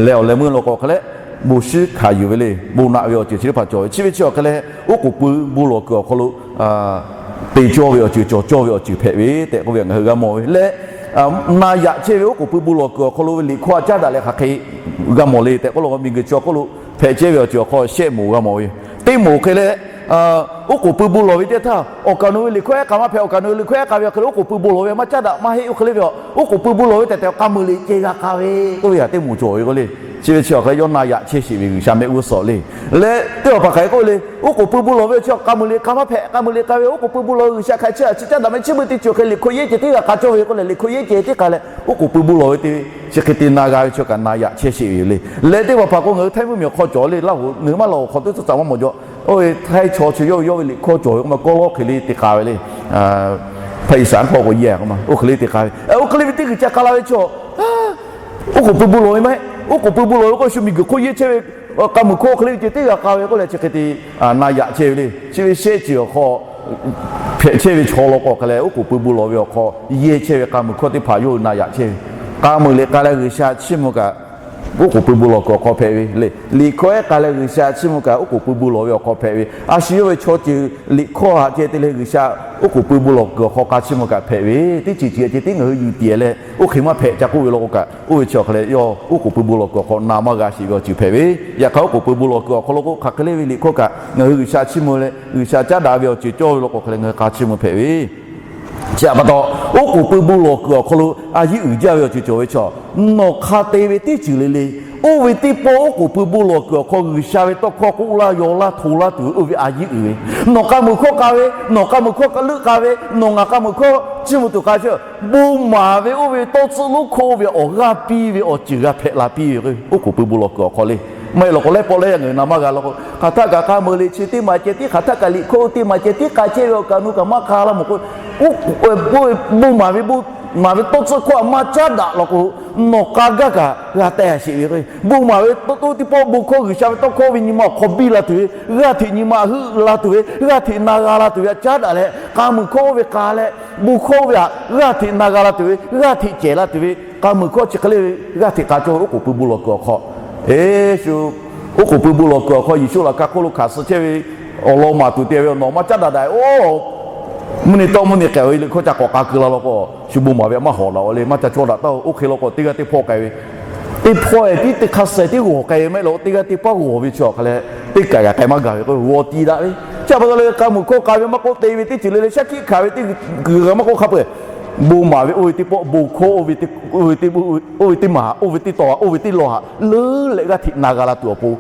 leh awˬ leh meuˇ law k'o hk'e leh, bon shiˉ hkanˍ yuˬ ve le, bon naꞈ ve awˬ ceuˬ chi teˇ hpaˍ cawˬ ve. Chi ve chi awˬ hk'e leh, oˉ k'oˍ pui bon lawˬ kuiˬ awˬ hk'aw lo te cawˇ ve awˬ ceuˬ, cawˬ cawˇ ve awˬ ceuˬ hpehꞈ ve tehꞈ k'oˆ ve ngaˬ hui g'a mawˬ ve leh, na yaꞈ chehˇ ve oˉ k'oˍ pui bon lawˬ kuiˬ awˬ hk'aw lo ve liꞈ hkawˇ htaꞈ caˉ daꞈ leh hk'aˬ hk'e g'a mawˬ le tehꞈ k'oˆ law k'o, miˬguiˬ chi awˬ hk'oˆ lo hpehꞈ chehˇ ve awˬ ceuˬ awˬ hk'aw shehˆ moˍ g'a mawˬ ve yoˬ. Teˇ moˍ hk'e leh, oˉ k'oˍ pui bon lawˬ ve teˇ htaˇ, awˬ kaˍ nawˬ ve liꞈ hkawˇ ehˉ k'a maˇ hpehꞈ, awˬ kaˍ nawˬ ve liꞈ hkawˇ ehˉ k'a ve awˬ hk'e leh oˉ k'oˍ pui bon lawˬ ve maˇ caˉ daꞈ maˇ heˆ. Oˇ hk'e le ve a, oˉ k'oˍ pui bon lawˬ ve tehꞈ tehꞈ k'a muiˬ liꞈ ceh g'a k'a ve k'oˆ ve htaꞈ teˇ moˍ cawˬ ve k'o le. Chi ve chi awˬ hk'e yawˇ na yaꞈ chehˇ sheˍ ve G'uiˬsha mehˆ g'uˇ suhˍ le. Leh teˇ hpaˍ hpaˍ hk'aˬ hk'e k'oˆ le, oˉ k'oˍ pui bon lawˬ ve chi k'a muiˬ liꞈ k'a maˇ hpehꞈ, k'a muiˬ liꞈ k'a ve oˉ k'oˍ pui bon lawˬ ve G'uiˬsha hk'aˬ hk'e chiˇ aꞈ chiˇ caˉ daꞈ meh, chi beuꞈ teˇ ceuˬ hk'e liꞈ hkawˇ yehˇ ceh teˇ g'aˇ k'a cawˇ ve k'oˆ leh liꞈ hkawˇ yehˇ ceh teˇ k'a leh oˉ k'oˍ pui bon lawˬ ve teˇ chi hk'e te na g'a ve chi kaꞈ na yaꞈ chehˇ sheˍ ve yoˬ le. Leh teˇ hpaˍ hpaˍ k'o ngaˬ hui Htaiˇ mvuhˇmiˬ awˬ hk'aw cawˬ le, Laˇhuˍ ngaˬ hui maˇ Laˇhuˍ hk'aw teˇ tcuhˉ tcuhˉ maˇ mawˬ jaw. Oˇ ve Htaiˇ chaw chi yawˇ ve yawˇ ve liꞈ hkawˇ cawˬ ve k'o ma kawˇ lawˉ hk'e le te k'a ve le. Hpaˇ Iˉsaˍ hk'aw k'o yehˇ k'o ma oˇ hk'e le te k'a ve, oˇ hk'e le ve teˇ g'uiˬ ca k'a la ve chi oˉ k'oˍ pui bon lawˬ ve maˇ heˆ. Oˉ k'oˍ pui bon lawˬ ve k'o shu miˬguiˬ hk'oˆ yehˇ chehˇ ve k'a muiˬ hkawˇ hk'e le ceh teˇ g'aˇ k'a ve k'oˆ leh chi hk'e te na yaꞈ chehˇ ve le. Chi ve shehˆ ceuˬ awˬ hk'aw hpehꞈ chehˇ ve chaw law k'o hk'e leh oˉ k'oˍ pui bon lawˬ ve awˬ hk'aw yehˇ chehˇ ve k'a muiˬ hkawˇ teˇ hpaˍ yawˇ hui na yaꞈ chehˇ ve. K'a muiˬ liꞈ k'a leh G'uiˬsha chiˇ mvuh kaꞈ Oˉ k'oˍ pui bon lawˬ kuiˬ awˬ hk'aw hpehꞈ ve le. Liꞈ hkawˇ ehˉ k'a leh G'uiˬsha chiˇ mvuh kaꞈ oˉ k'oˍ pui bon lawˬ ve awˬ hk'aw hpehꞈ ve. A shu yawˇ ve chaw ceuˬ liꞈ hkawˇ haꞈ ceh te leh G'uiˬsha oˉ k'oˍ pui bon lawˬ kuiˬ awˬ hk'aw hk'a chiˇ mvuh kaꞈ hpehꞈ ve. Teˇ ceuˬ ceuˬ ceh tiˉ ngaˬ hui yuˬ tiˍ leh oˇ hk'e maˇ hpehꞈ ca k'oˆ ve law k'o kaꞈ, oˇ ve chi awˬ hk'a leh yawˇ oˉ k'oˍ pui bon lawˬ kuiˬ awˬ hk'aw na maˇ g'a sheˍ ve awˬ ceuˬ hpehꞈ ve. Yaꞈ hk'aˇ oˉ k'oˍ pui bon lawˬ kuiˬ awˬ hk'aw lo k'o hk'aˬ hk'e le ve liꞈ hkawˇ kaꞈ ngaˬ hui G'uiˬsha chiˇ mvuh leh G'uiˬsha caˉ daꞈ ve awˬ ceuˬ cawˇ ve law k'o hk'aˬ leh ngaˬ hui hk'a chiˇ mvuh hpehꞈ ve. Chi htaꞈ pa taw, oˉ k'oˍ pui bon lawˬ kuiˬ awˬ hk'aw lo a yiˉ uiˍ jaˇ ve awˬ ceuˬ cawˬ ve chaw, nawˬ hk'a te ve teˇ ceuˬ le le, oˇ ve teˇ pawˆ oˉ k'oˍ pui bon lawˬ kuiˬ awˬ hk'aw G'uiˬsha ve tawˇ hkawˇ k'oˆ laˇ yaw laˇ hto laˇ tuˬ ve oˇ ve a yiˉ uiˍ ve. Nawˬ k'a muiˬ hkawˇ k'a ve, nawˬ k'a muiˬ hkawˇ k'a leuˆ k'a ve, nawˬ ngaˬ k'a muiˬ hkawˇ chiˇ mvuh tuˬ k'a chi, bon maˍ ve oˇ ve tawˇ tcuhˆ lonˉ hkawˇ oˇ ve awˬ g'aˇ piˇ ve awˬ ceuˬ g'a hpehꞈ la piˇ ve oˉ k'oˍ pui bon lawˬ kuiˬ awˬ hk'aw le. Maˇ heˆ law k'o laiˉ pawˆ laiˉ yaˇ ngaˬ hui na maˇ g'a law k'o, hk'aˬ htaˆ kaꞈ k'a muiˬ liꞈ chi teˇ maˬ ceh tiˉ, hk'aˬ htaˆ kaꞈ liꞈ hkawˇ teˇ maˬ ceh tiˉ k'a chehˇ ve awˬ kaꞈ nu kaꞈ maˇ k'a laˇ mawˬ k'o, bon maˍ ve bon maˍ ve tawˇ tcuhˆ hkawˇ a maˇ caˉ daꞈ law k'o, nawˬ k'a gaˇ kaꞈ g'a tehˇ sheˍ ve k'o, bon maˍ ve tawˇ tcuhˆ teˇ pawˆ bon hkawˇ G'uiˬsha ve tawˇ hkawˇ ve nyi ma awˬ hk'aw biˇ la tuˬ ve, g'aˇ hteꞈ nyi ma heuˆ la tuˬ ve, g'aˇ hteꞈ na g'a la tuˬ ve a caˉ daꞈ leh, k'a muiˬ hkawˇ oˇ ve k'a leh, bon hkawˇ oˇ ve htaꞈ g'aˇ hteꞈ na g'a la tuˬ ve, g'aˇ hteꞈ cehˬ la tuˬ ve, k'a muiˬ hkawˇ chi hk'e le ve g'aˇ hteꞈ k'a cawˇ ve oˉ k'oˍ pui bon lawˬ kuiˬ awˬ hk'aw, eˬ shu, oˉ k'oˍ pui bon lawˬ kuiˬ awˬ hk'aw Yeˍsuˆ laꞈ ka hk'oˆ lo hkanˍ suh chehˇ ve awˬ lawn maˍ tuˬ te ve awˬ nawˬ maˇ caˉ daꞈ daꞈ-e oˬ. Mvuhˇ naw tawˆ mvuhˇ naw k'ehˬ ve liꞈ hkawˇ ca k'awꞈ k'a keu la law k'o, shu bon maˍ ve maˇ hawˍ daꞈ-o le, maˇ ca cawˇ daꞈ taˇ-o. Oˇ hk'e law k'o teˇ g'aˇ teˇ hpawˇ k'ai ve, teˇ hpawˇ-e tiˉ teˇ hk'a suh tiˉ g'awˬ k'ai ve maˇ heˆ law k'o, teˇ g'aˇ teˇ hpawˇ g'awˬ ve chi awˬ hk'a leh, teˇ kaꞈ kaꞈ k'ai maˇ gaˬ ve k'o g'awˬ tiˍ daꞈ ve. Chi pa taw leh k'a muiˬ hkawˇ k'a ve maˇ k'oˆ te ve teˇ ceuˬ le le shaˉ hkiˆ hkanˍ ve teˇ g'uiˬ g'a maˇ k'oˆ hk'a peu-eˬ, bon maˍ ve oˇ ve teˇ pawˆ bon hkawˇ oˇ ve teˇ maˬ oˇ ve teˇ taw oˇ ve teˇ law haꞈ leuˉ leh g'aˇ hteꞈ na g'a la tuˬ awˬ pon,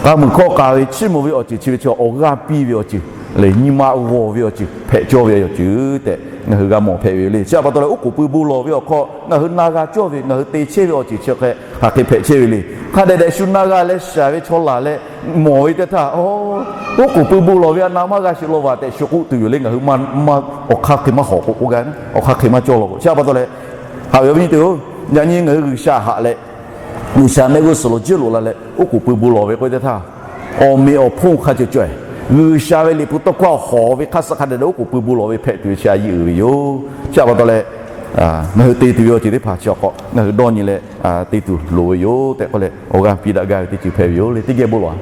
k'a muiˬ hkawˇ k'a ve chiˇ mvuh ve awˬ ceuˬ chi ve chi awˬ g'aˇ piˇ ve awˬ ceuˬ le, nyi ma g'awˬ ve awˬ ceuˬ hpehꞈ cawˇ ve awˬ ceuˬ tehꞈ ngaˬ hui g'a mawˬ hpehꞈ ve yoˬ le. Chi pa taw leh oˉ k'oˍ pui bon lawˬ ve awˬ hk'aw ngaˬ hui na g'a cawˇ ve, ngaˬ hui te chehˇ ve awˬ ceuˬ chi hk'e hk'aˬ hk'e hpehꞈ chehˇ ve le. Hk'a dehꞈ dehꞈ shu na g'a leh shaˍ ve chaw laˬ leh mawˬ ve teˇ htaˇ, oˉ k'oˍ pui bon lawˬ ve a na maˇ g'a sheˍ law vaˬ tehꞈ shu k'oˆ tuˬ yoˬ le. Ngaˬ hui maˇ awˬ hk'aˇ hk'e maˇ hawˍ k'o k'oˆ gaˇ, awˬ hk'aˇ hk'e maˇ cawˇ law k'o. Chi pa taw leh, haꞈ ve awˬ viˉ nyi teˇ-oˬ, yaꞈ nyi ngaˬ hui G'uiˬsha haꞈ leh G'uiˬsha mehˆ g'uˇ suhˍ lo jiˇ loꞈ la leh oˉ k'oˍ pui bon lawˬ ve k'oˆ ve teˇ htaˇ, awˬ meꞈ awˬ hponˇ hk'a ceuˬ caweh, G'uiˬsha ve liꞈ hpu tawˇ hkawˇ hawˍ ve hk'a suh hk'a dehꞈ dehꞈ oˉ k'oˍ pui bon lawˬ ve hpehꞈ tuˬ ve chi a yiˇ uiˍ ve yoˬ. Chi pa taw leh, ngaˬ hui te tuˬ ve awˬ ceuˬ teˇ hpaˍ chi awˬ hk'aw ngaˬ hui dawˇ nyi leh te tuˬ loˍ ve yoˬ tehꞈ k'oˆ leh, awˬ g'aˇ piˇ daꞈ gaˇ ve teˇ ceuˬ hpehꞈ ve yoˬ le. Teˇ geh bon lawˬ-a.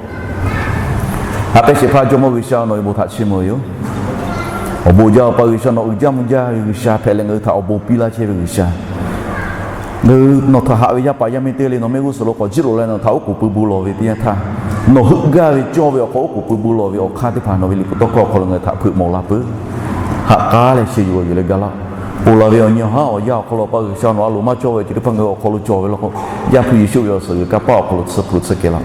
Haꞈ pehnˇ shehˍ hpaˇ Jawˇmawˇ G'uiˬsha, nawˬ ve bon htaꞈ chiˇ mvuh ve yoˬ. Awˬ bon jaˇ, Awˬ pa G'uiˬsha, nawˬ uiˍ jaˇ mvuh jaˇ ve G'uiˬsha hpehꞈ leh ngaˬ hui htaꞈ awˬ bon piˇ laˇ chehˇ ve G'uiˬsha, ngaˬ hui nawˬ htaꞈ haꞈ ve yaˇ paˍ yaˇ miˇ teˇ g'aˇ le nawˬ mehˆ g'uˇ suhˍ lo k'awꞈ jiˇ loꞈ la nawˬ htaꞈ oˉ k'oˍ pui bon lawˬ ve teˇ yanˇ htaˇ, nawˬ heuˆ gaˇ ve cawˇ ve awˬ hk'aw oˉ k'oˍ pui bon lawˬ ve awˬ hk'aˇ teˇ hpaˍ nawˬ ve liꞈ hpu tawˇ hkawˇ awˬ hk'aw lo ngaˬ hui htaꞈ hpeuꞈ mawˬ la peuˬ. Haꞈ k'aˉ leh sheh yuˬ g'awˬ yuˬ leh ga laˇ. Ponˬ laˬ ve awˬ nyi awˬ haˉ awˬ yanˇ awˬ hk'aw lo Awˬ pa G'uiˬsha nawˬ a loˍ maˇ cawˇ ve awˬ ceuˬ teˇ hpaˍ ngaˬ hui awˬ hk'aw lo cawˬ ve law k'o, Yaˇ hpu Yeˍsuˆ ve awˬ suhˍ g'uiˬ kanˇ paˆ awˬ hk'aw lo tsuhˇ hpu tsuhˇ kehˬ laˇ.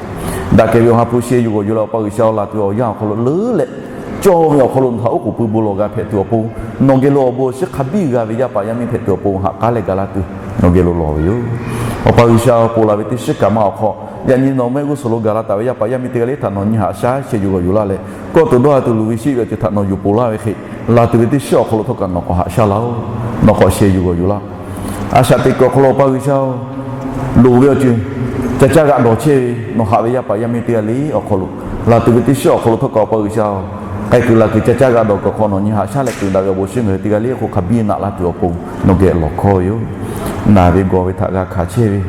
Daꞈ kehˬ ve awˬ ha hpu sheh yuˬ g'awˬ yuˬ leh Awˬ pa G'uiˬsha awˬ laˬ tuˬ ve awˬ yanˇ awˬ hk'aw lo leuˉ leh, cawˇ ve awˬ hk'aw lo nawˬ htaꞈ oˉ k'oˍ pui bon lawˬ g'a hpehꞈ tuˬ awˬ pon, nawˬ geh lo awˬ bon awˬ shiˉ hk'a biˇ g'a ve yaˇ paˍ yaˇ miˇ hpehꞈ tuˬ awˬ pon haꞈ k'aˉ leh ga laˇ tuˬ nawˬ geh lo lawˬ ve yoˬ. Awˬ pa G'uiˬsha, ponˬ laˬ ve teˇ shiˉ kaꞈ ma awˬ hk'aw, yaꞈ nyi nawˬ mehˆ g'uˇ suhˍ lo gaˬ la taˍ ve yaˇ paˍ yaˇ miˇ teˇ g'aˇ le htaꞈ nawˬ nyi haꞈ shaˉ sheh yuˬ g'awˬ yuˬ laˇ leh, kawˇ tuˬ dawˇ ha tuˬ luˬ ve sheˆ ve awˬ ceuˬ htaꞈ nawˬ yuˬ ponˬ laˇ ve hk'e, laˬ tuˬ ve teˇ shiˉ awˬ hk'aw lo htawˇ kaꞈ nawˬ k'awꞈ haꞈ shaˉ laˇ-oˬ. Nawˬ k'awꞈ sheh yuˬ g'awˬ yuˬ laˇ. A shaꞈ teꞈ kuiˬ awˬ hk'aw lo Awˬ pa G'uiˬsha-oˬ, loˍ ve awˬ ceuˬ ca caˇ g'aꞈ dawˬ chehˇ ve nawˬ haꞈ ve yaˇ paˍ yaˇ miˇ teˇ g'aˇ le awˬ hk'aw lo, laˬ tuˬ ve teˇ shiˉ awˬ hk'aw lo htawˇ kaꞈ Awˬ pa G'uiˬsha-oˬ, k'ai kuiˬ laˬ kuiˬ ca caˇ g'aꞈ dawˬ kuiˬ awˬ hk'aw nawˬ nyi haꞈ shaˉ leh kuiˬ daꞈ ve awˬ bon shiˉ ngaˬ hui teˇ g'aˇ le hk'aw hk'a biˇ naꞈ laˇ tuˬ awˬ pon nawˬ geh lawˬ hkawˇ ve yoˬ. Naˬ ve gawˬ ve htaꞈ g'a hkanˍ chehˇ ve,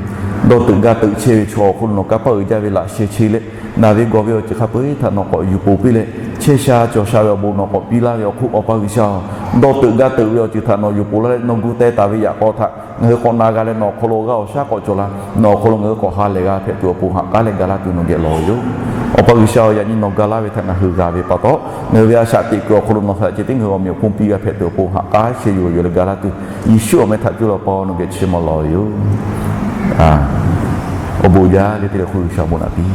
dawˇ teuꞈ gaˇ teuꞈ chehˇ ve chaw awˬ hk'aw lo nawˬ kanˇ paˆ uiˍ jaˇ ve laꞈ sheh che leh, naˬ ve gawˬ ve awˬ ceuˬ hk'a peu-eˬ htaꞈ nawˬ k'awꞈ yuˬ ponˬ piˇ leh, chehˇ sha cawˬ sha ve awˬ bon nawˬ k'awꞈ piˇ laˇ ve awˬ hk'oˆ Awˬ pa G'uiˬsha-oˬ, dawˇ teuꞈ gaˇ teuꞈ ve awˬ ceuˬ htaꞈ nawˬ yuˬ ponˬ laˇ leh nawˬ gu teh taˍ ve yaꞈ k'aw htaꞈ ngaˬ hui k'awꞈ na g'a leh nawˬ awˬ hk'aw lo g'a awˬ shaˉ k'awꞈ cawˬ la. Nawˬ awˬ hk'aw lo ngaˬ hui k'awꞈ ha lehˬ g'a hpehꞈ tuˬ awˬ pon haꞈ k'aˉ leh ga laˇ tuˬ nawˬ geh lawˬ ve yoˬ. Awˬ pa G'uiˬsha-oˬ, yaꞈ nyi nawˬ ga laˇ ve htaꞈ ngaˬ hui g'a ve pa taw, ngaˬ hui ve a shaꞈ teꞈ kuiˬ awˬ hk'aw lo nawˬ htaꞈ ceh tiˉ ngaˬ hui awˬ meꞈ awˬ hponˇ piˇ g'a hpehꞈ tuˬ awˬ pon haꞈ k'aˉ sheh yuˬ g'awˬ yuˬ leh ga laˇ tuˬ, Yeˍsuˆ awˬ meh htaꞈ cuˇ leh Awˬ pa nawˬ geh chiˇ mvuh lawˬ ve yoˬ. Awˬ bon jaˇ le teˇ leh hk'oˆ G'uiˬsha bon naꞈ piˇ